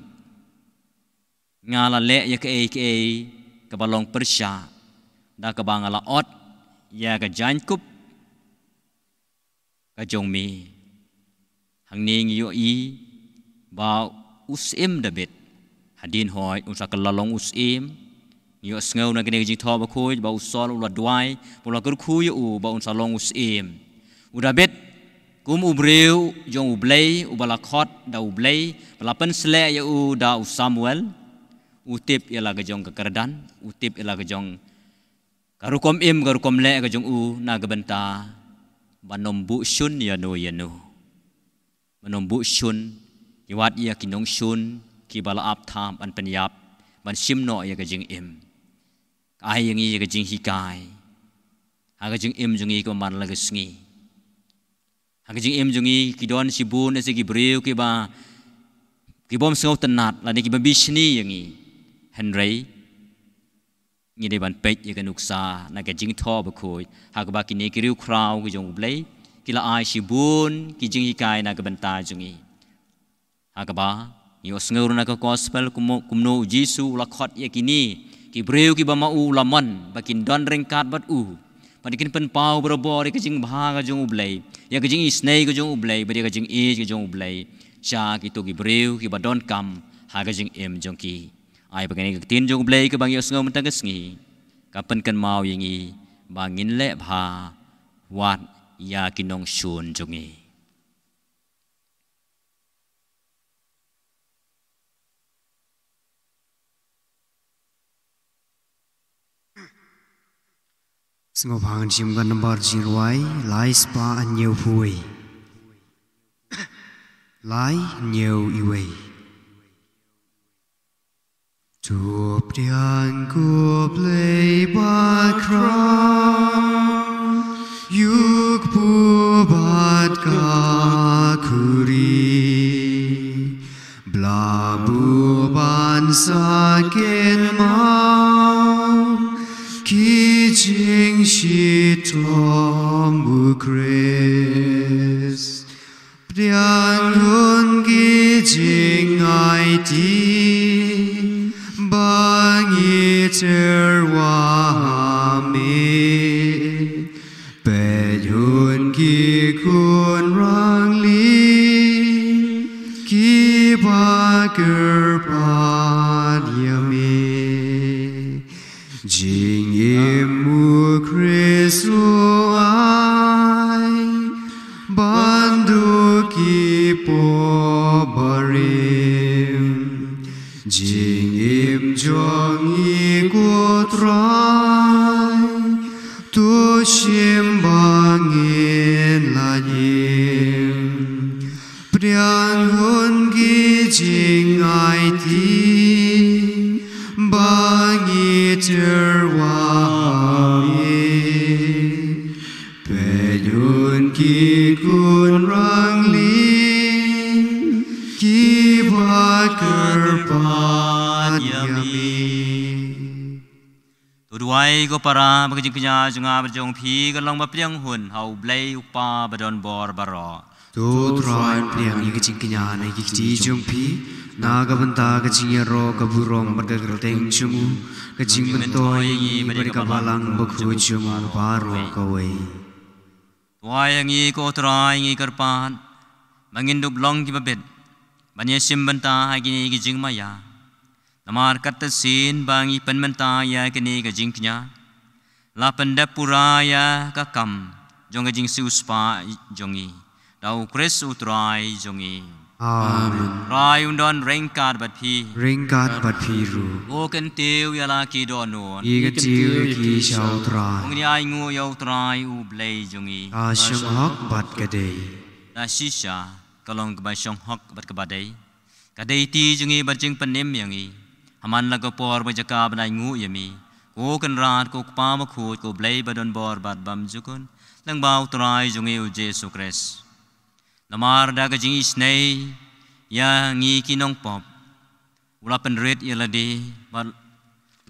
nga la leh ïa kaei kaei kaba long pyrshah, da kaba nga la ot ïa ka jaiñkup ka jong me." Hangne ngi ïohi ba u Syiem Dabid, hadien hooid un sa kylla long u syiem. Ngi ïohsngew na kane ka jingthoh bakhuid ba u Saul u la duwai, ba u la kyrkhu ïa u ba un sa long u syiem. U Dabid kum u briew jong U Blei, uba la khot da U Blei, ba la pynsleh ïa u da u Samuel, u tip ïa la ka jong ka kyrdan, u tip ïa la ka jong ka rukom im, ka rukom leh ka jong u na ka bynta ban ym buh shun ïano ïano. Ban ym buh shun, ki wat ïa ki nongshun kiba la ap thap ban pynïap, ban shim noh ïa ka jingim. Ka ai ïa ngi ïa ka jinghikai ha ka jingim jong ngi kaba man la ka sngi. Ha ka jingim jong ngi ki don shibun ïa ki briew kiba, ki bym sngewtynnat lane kiba bishni ïa ngi. Hynrei ngi dei ban peit ïa ka nuksa na ka jingthoh bakhuid ha kaba kine ki riewkhraw ki jong U Blei ki la ai shibun ki jinghikai na ka bynta jong ngi. Ha kaba ngi ïohsngew ruh na ka gospel kumno, kumno u Jisu u la khot ïa kine ki briew kiba ma u u la mon ba kin don ryngkat bad u, ba kin pynpaw barabor ïa ka jingbha ka jong U Blei, ïa ka jingisynei ka jong U Blei, bad ïa ka jingïeit ka jong U Blei sha kito ki briew kiba donkam ha ka jingim jong ki. Ai ba kane ka ktien jong U Blei kaba ngi ïohsngew mynta ka sngi ka pynkynmaw ïa ngi ba ngin leh bha wat ïa ki nongshun jong ngi. Sngewbha ngin shim ka nambar jingrwai lai spah hynñiewphew wei. Lai hynñiew iwei. To pdiang ko Blei bakhraw, ïa u kpu bad ka khuri, bla buh ban sa Jingshitom u Khrist, pdiang hun ki jingaiti ba ngi tyrwa ha me. Peit hun ki khun rangli kiba kyrpad ïa me. Jingim u Khrist u ai ban duh ki pop barim. Jingim jong ngi ko Trai, to shim ba ngin lait im. Pdiang hun ki jingaiti ba ngi tyrwa ha me. Peit hun ki khun rangli kiba kyrpad ïa me. To duwai ko para ba ka jingkñia jong nga bad jong phi kan long ba pdiang hun ha U Blei U Kpa ba don bor baroh. To Trai, pdiang ïa ka jingkñia na ki kti jong phi na ka bynta ka jingïaroh, ka burom bad ka kyrteng jong u, ka jingmyntoi ïa ngi bad ïa ka Balang Bakhuid jong u baroh kawei. To ai ha ngi ko Trai, ngi kyrpad ba ngin dup long kiba bit ban ïashim bynta ha kine ki jingmaïa. Namar katba shisien ba ngi pynmynta ïa kane ka jingkñia, la pyndep pura ïa ka kam jong ka jingsiewspah jong ngi da U Khrist U Trai jong ngi. Amen. Trai un don ryngkat bad phi. Ryngkat bad phi ruh. Ko kyntiew ïa la ki dohnud. Ngi kyntiew ïa ki sha U Trai. Ngin ïa ainguh ïa U Trai U Blei jong ngi. Ka shong hok bad ka dei. Da shisha ka long kaba shong hok bad kaba dei. Ka dei ti jong ngi bad jingpynim ïa ngi ha man la ka por bad jaka ban ainguh ïa me, ko Kynrad, ko Kpa Bakhuid, ko Blei ba don bor bad bymjukut, lyngba U Trai jong ngi U Jisu Khrist. Namar da ka jingisynei ïa ngi ki nongpop u la pynrit ïa lade bad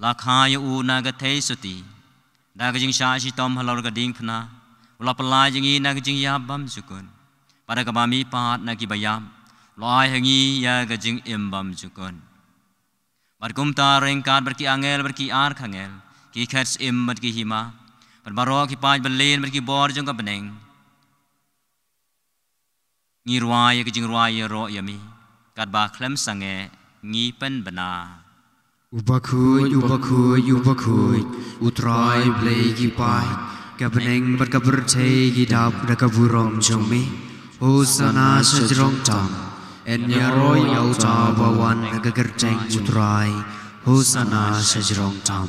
la kha ïa u na ka theisotti. Da ka jingshah shitom halor ka diengphna u la pyllait ïa ngi na ka jingïap bymjukut. Bad da kaba mihpat na kiba ïap u la ai ha ngi ïa ka jingim bymjukut. Bad kumta ryngkat bad ki angel bad ki archangel, ki khet syiem bad ki hima, bad baroh ki paid byllian bad ki bor jong ka bneng, ngi rwai ïa ka jingrwai ïaroh ïa me, katba khlem sangeh ngi pynbna: U bakhuid, u bakhuid, u bakhuid, U Trai Blei ki paid, ka bneng bad ka pyrthei ki dap da ka burom jong me. Hosana sha jrong tam. Yn ïaroh ïa uta uba wan ha ka kyrteng U Trai. Hosana sha jrong tam.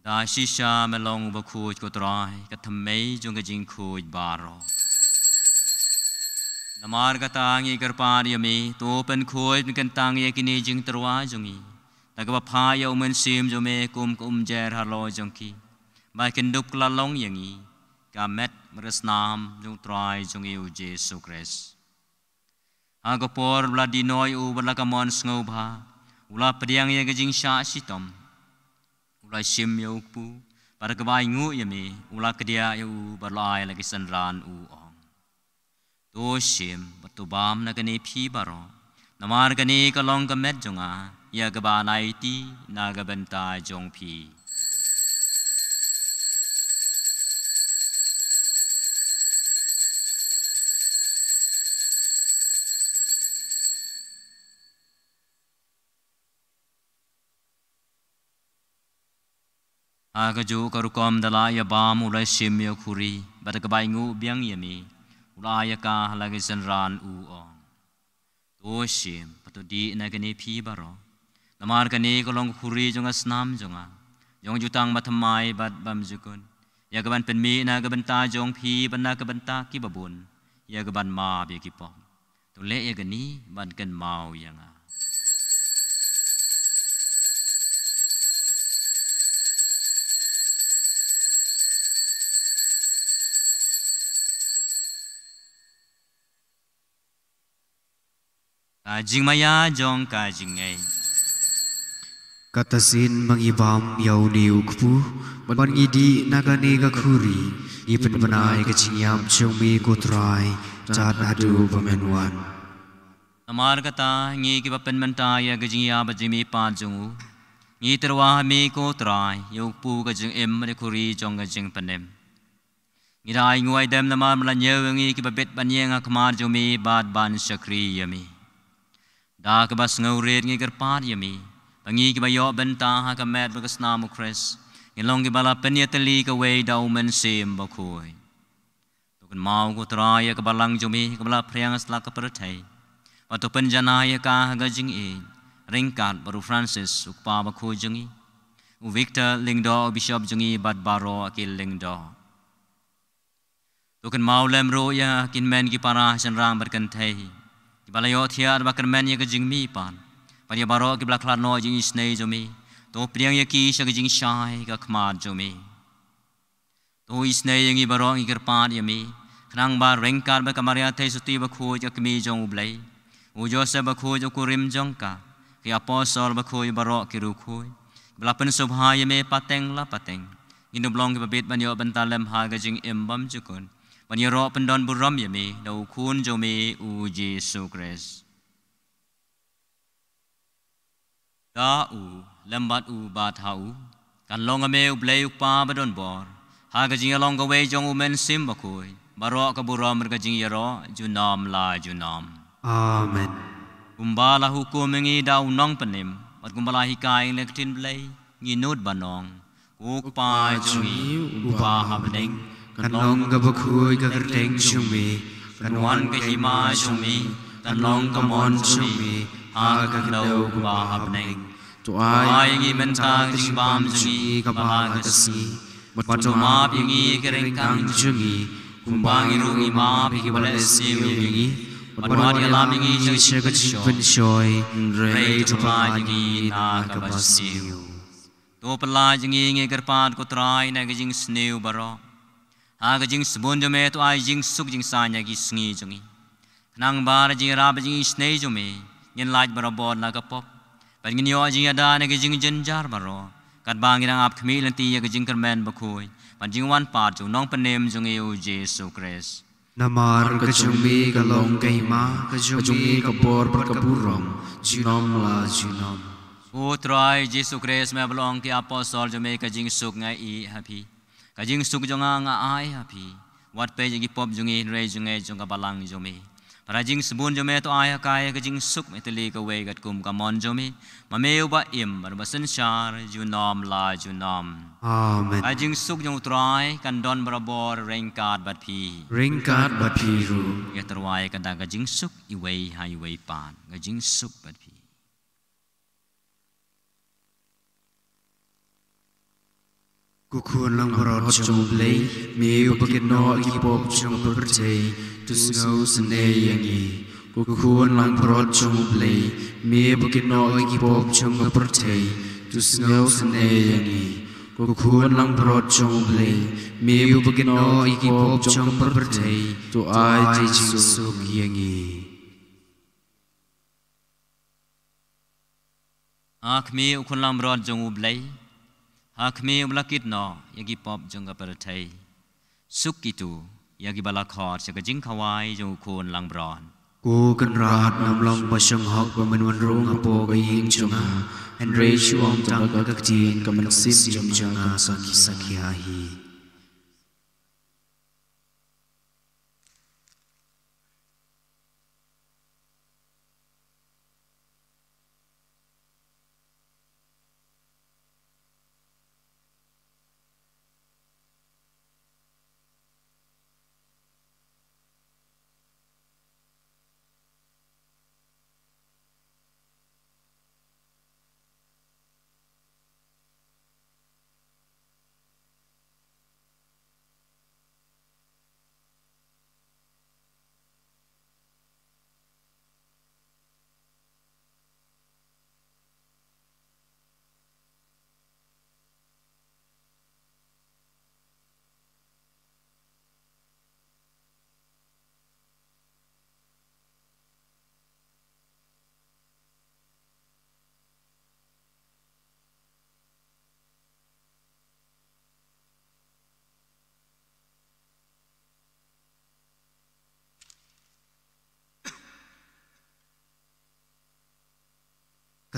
Da shisha me long u bakhuid ko Trai, ka thymmei jong ka jingkhuid baroh. Namar kata ngi kyrpad ïa me, to pynkhuid pynkyntang ïa kine jingtyrwa jong ngi da kaba phah ïa u Mynsiem jong me kum ka umjer halor jong ki, ba kin dup kylla long ïa ngi ka met bad ka snam jong U Trai jong ngi U Jisu Khrist. Ha ka por ba la die noh ïa u bad la ka mon sngewbha, u la pdiang ïa ka jingshah shitom, u la shim ïa u kpu, bad da kaba ainguh ïa me u la kdiah ïa u bad u la ai la ki synran, u ong: To shim bad to bam na kane phi baroh, namar kane ka long ka met jong nga, ïa kaba ngan aiti na ka bynta jong phi. Ha kajuh ka rukom da la ïa bam u la shim ïa u khuri, bad da kaba ainguh biang ïa me u la ai ïa ka ha la ki synran, u ong: To shim bad to dih na kane phi baroh, namar kane ka long ka khuri jong ka snam jong nga, jong ka jutang bathymmai bad bymjukut, ïa kaban pynmih na ka bynta jong phi bad na ka bynta kiba bun, ïa kaban map ïa ki pop. To leh ïa kane ban kynmaw ïa nga. Ka jingmaïa jong ka jingngeit. Kata sien ma ngi bam ïa une u kpu, ban ngi dih na kane ka khuri, ngi pynbna ïa ka jingïap jong me ko Trai, tad haduh ba men wan. Namar kata, ngi kiba pynmynta ïa ka jingïap jong me pat jong u, ngi tyrwa ha me ko Trai, ïa u kpu ka jingim bad ïa ka khuri jong ka jingpynim. Ngi da ainguh aidem namar me la ñiew ïa ngi kiba bit ban ïeng ha khmat jong me bad ban shakri ïa me. Da kaba sngewrit ngi kyrpad ïa me ba ngi kiba ïoh bynta ha ka met bad ka snam u Khrist ngin long kiba la pynïatylli kawei da u Mynsiem Bakhuid. To kynmaw ko Trai ïa ka balang jong me kaba la phriang ha satlak ka pyrthei, bad to pynjanai ïa ka ha ka jingïeit ryngkat bad u Francis u kpa bakhuid jong ngi, u Victor Lyngdoh u Bishop jong ngi bad baroh ki lyngdoh. To kynmaw lem ruh ïa ki hynmen ki para shynrang bad kynthei kiba la ïohthiah bad kyrmen ïa ka jingmihpat, bad ïa baroh kiba la khlad noh ïa ka jingisynei jong me. To pdiang ïa ki sha ka jingshai ha khmat jong me. To isynei ïa ngi baroh, ngi kyrpad ïa me, khnang ba ryngkat bad ka Maria Theisotti Bakhuid ka kmie jong U Blei, u Joseph Bakhuid u kurim jong ka, ki apostol bakhuid baroh ki riewkhuid ba la pynsngewbha ïa me pateng la pateng, ngin ym long kiba bit ban ïoh bynta lem ha ka jingim bymjukut, ban ïaroh pyndonburom ïa me da u Khun jong me u Jisu Khrist. Da u, lem bad u bad ha u, kan long ha me U Blei U Kpa badonbor, ha ka jingïalong kawei jong U Mynsiem Bakhuid, baroh ka burom bad ka jingïaroh junom la junom. Amen. Kumba la hukum ïa ngi da u Nongpynim bad kumba la hikai ïa ngi da ka ktien Blei, ngi nud ban ong: Ko Kpa jong ngi uba ha bneng, kan long kaba khuid ka kyrteng jong me, kan wan ka hima jong me, kan long ka mon jong me ha ka khyndew kumba ha bneng. To ai ïa ngi mynta ka jingbam jong ngi kaba ha ka sngi, bad to map ïa ngi ki ryngkang jong ngi, kumba ngi ruh ngi map ïa kiba leh sniew ïa ngi, bad wat ïalam ïa ngi sha ka jingpynshoi, hynrei to pynlait ïa ngi na kaba sniew. To pynlait ïa ngi, ngi kyrpad ko Trai, na ka jingsniew baroh, ha ka jingsbun jong me to ai jingsuk jingsaiñ ha ki sngi jong ngi, khnang ba da ka jingïarap bad jingisynei jong me ngin lait barabor na ka pop, bad ngin ïoh jingïada na ka jingjynjar baroh, katba ngi dang ap khmih lynti ïa ka jingkyrmen bakhuid bad jingwan pat jong u Nongpynim jong ngi u Jisu Khrist. Namar ka jong me ka long ka hima, ka jong me ka bor bad ka burom junom la junom. Ko Trai Jisu Khrist, me ba la ong ïa ki apostol jong me: Ka jingsuk nga ai ha phi, ka jingsuk jong nga nga ai ha phi. Wat peit ïa ki pop jong ngi, hynrei jong ngi jong ka balang jong me. Bad ha ka jingsbun jong me to ai ha ka ïa ka jingsuk me tylli kawei katkum ka mon jong me, ma me uba im bad uba synshar junom la junom. Amen. Ka jingsuk jong u Trai kan don barabor ryngkat bad phi. Ryngkat bad phi ruh. Ïa tyrwa ïa ka da ka jingsuk iwei ha iwei pat. Ka jingsuk bad phi. Ko Khun langbrot jong U Blei, me uba kynnoh ïa ki pop jong ka pyrthei, to sngewsynei ïa ngi. Ko Khun langbrot jong U Blei, me uba kynnoh ïa ki pop jong ka pyrthei, to sngewsynei ïa ngi. Ko Khun langbrot jong U Blei, me uba kynnoh ïa ki pop jong ka pyrthei, to ai jingsuk ïa ngi. Ha khmih, U Khun langbrot jong U Blei, ha khmih, uba la kit noh ïa ki pop jong ka pyrthei. Suk kito ïa kiba la khot sha ka jingkhawai jong U Khun langbrot. Ko Kynrad, ngam long ba shong hok ba men wan rung hapoh ka ïing jong nga, hynrei shu ong tang ka ktien, ka mynsiem jong nga sa khia hi.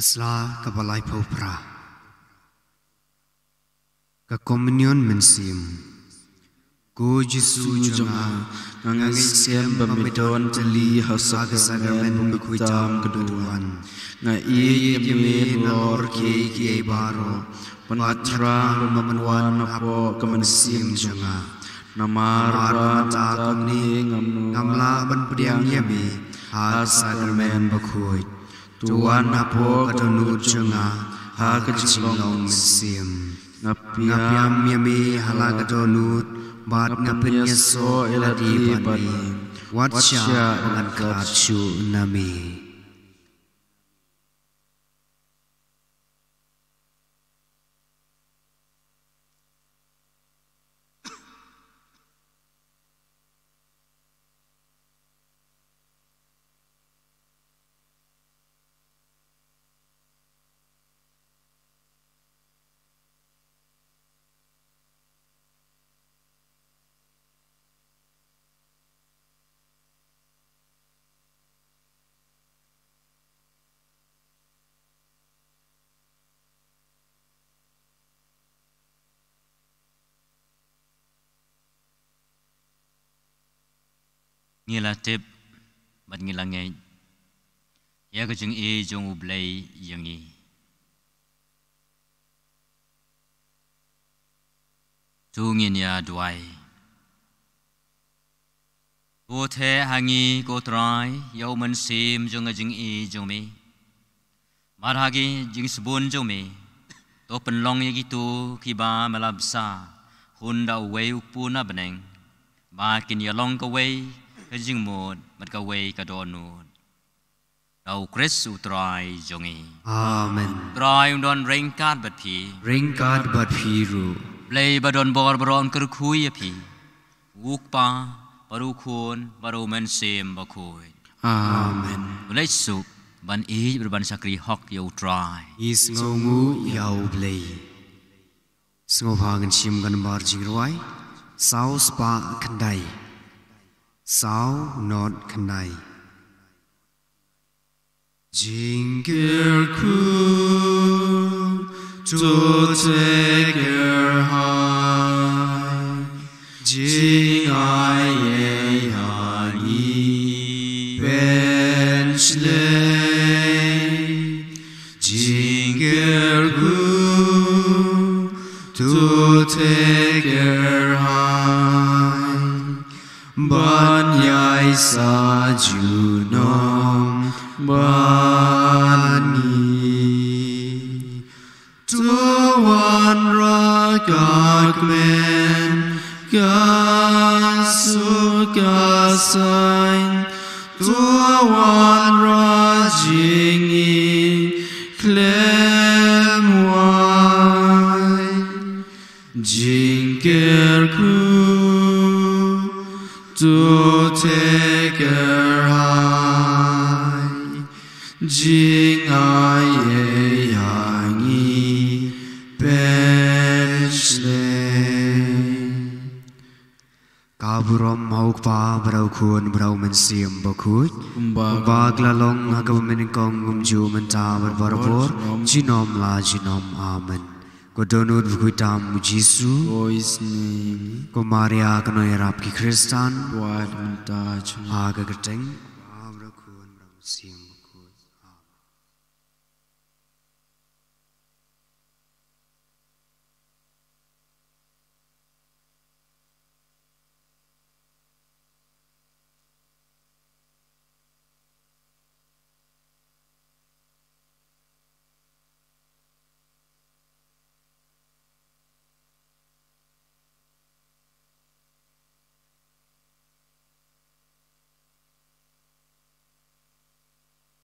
Sla kaba laiphew phra. Ka Komunion Mynsiem. Ko Jisu jong nga, nga ngeit skhem ba me don tylli ha ka sakramen bakhuid tam ka dang wan. Nga ïeit ïa me halor kiei kiei baroh. Bad nga thrang ba men wan hapoh ka mynsiem jong nga. Namar ba mynta kumne ngam lah ban pdiang ïa me ha ka sakramen bakhuid. To wan hapoh ka dohnud jong nga ha ka jinglong mynsiem. Nga pdiang ïa me ha la ka dohnud bad nga pynïasoh ïa lade bad me. Wat shah ba ngan khlad shuh na me. Ngi la tip bad ngi la ngeit ïa ka jingïeit jong U Blei ïa ngi. To ngin ïa duwai. To theh ha ngi ko Trai ïa u mynsiem jong ka jingïeit jong me. Bad ha ka jingsbun jong me to pynlong ïa kito kiba me la bsa hun da uwei u kpu na bneng, ba kin ïa long kawei ka jingmut bad kawei ka dohnud. Da U Khrist U Trai jong ngi. Amen. Trai un don ryngkat bad phi. Ryngkat bad phi ruh. Blei ba don bor baroh un kyrkhu ïa phi. U Kpa, bad U Khun, bad U Mynsiem Bakhuid. Amen. To leit suk ban ïeit bad ban shakri hok ïa U Trai. Ngi sngewnguh ïa U Blei. Sngewbha ngin shim ka nambar jingrwai saw spah khyndai. Saw nod khyndai. Jingkyrkhu to teh kyrhai, jingai ei ha ngi pynshlei. Jingkyrkhu to teh kyrhai, ban ïai sah junom bad ngi. To wanrah ka kmen, ka suk ka saiñ, to wanrah jingïeit khlem wai. Jingkyrkhu to teh kyrhai, jingai ei ha ngi pynshlei. Ka burom ha U Kpa, bad ha U Khun, bad ha U Mynsiem Bakhuid. Kumba ka la long ha kaba nyngkong, kumjuh mynta bad barabor, junom la junom. Amen. Ko dohnud bakhuid tam U Jisu. Ko Isynei. Ko Maria ka nongïarap ki Khristan. Wat mynta jong ngi. Ha ka kyrteng U Kpa, bad U Khun, bad U Mynsiem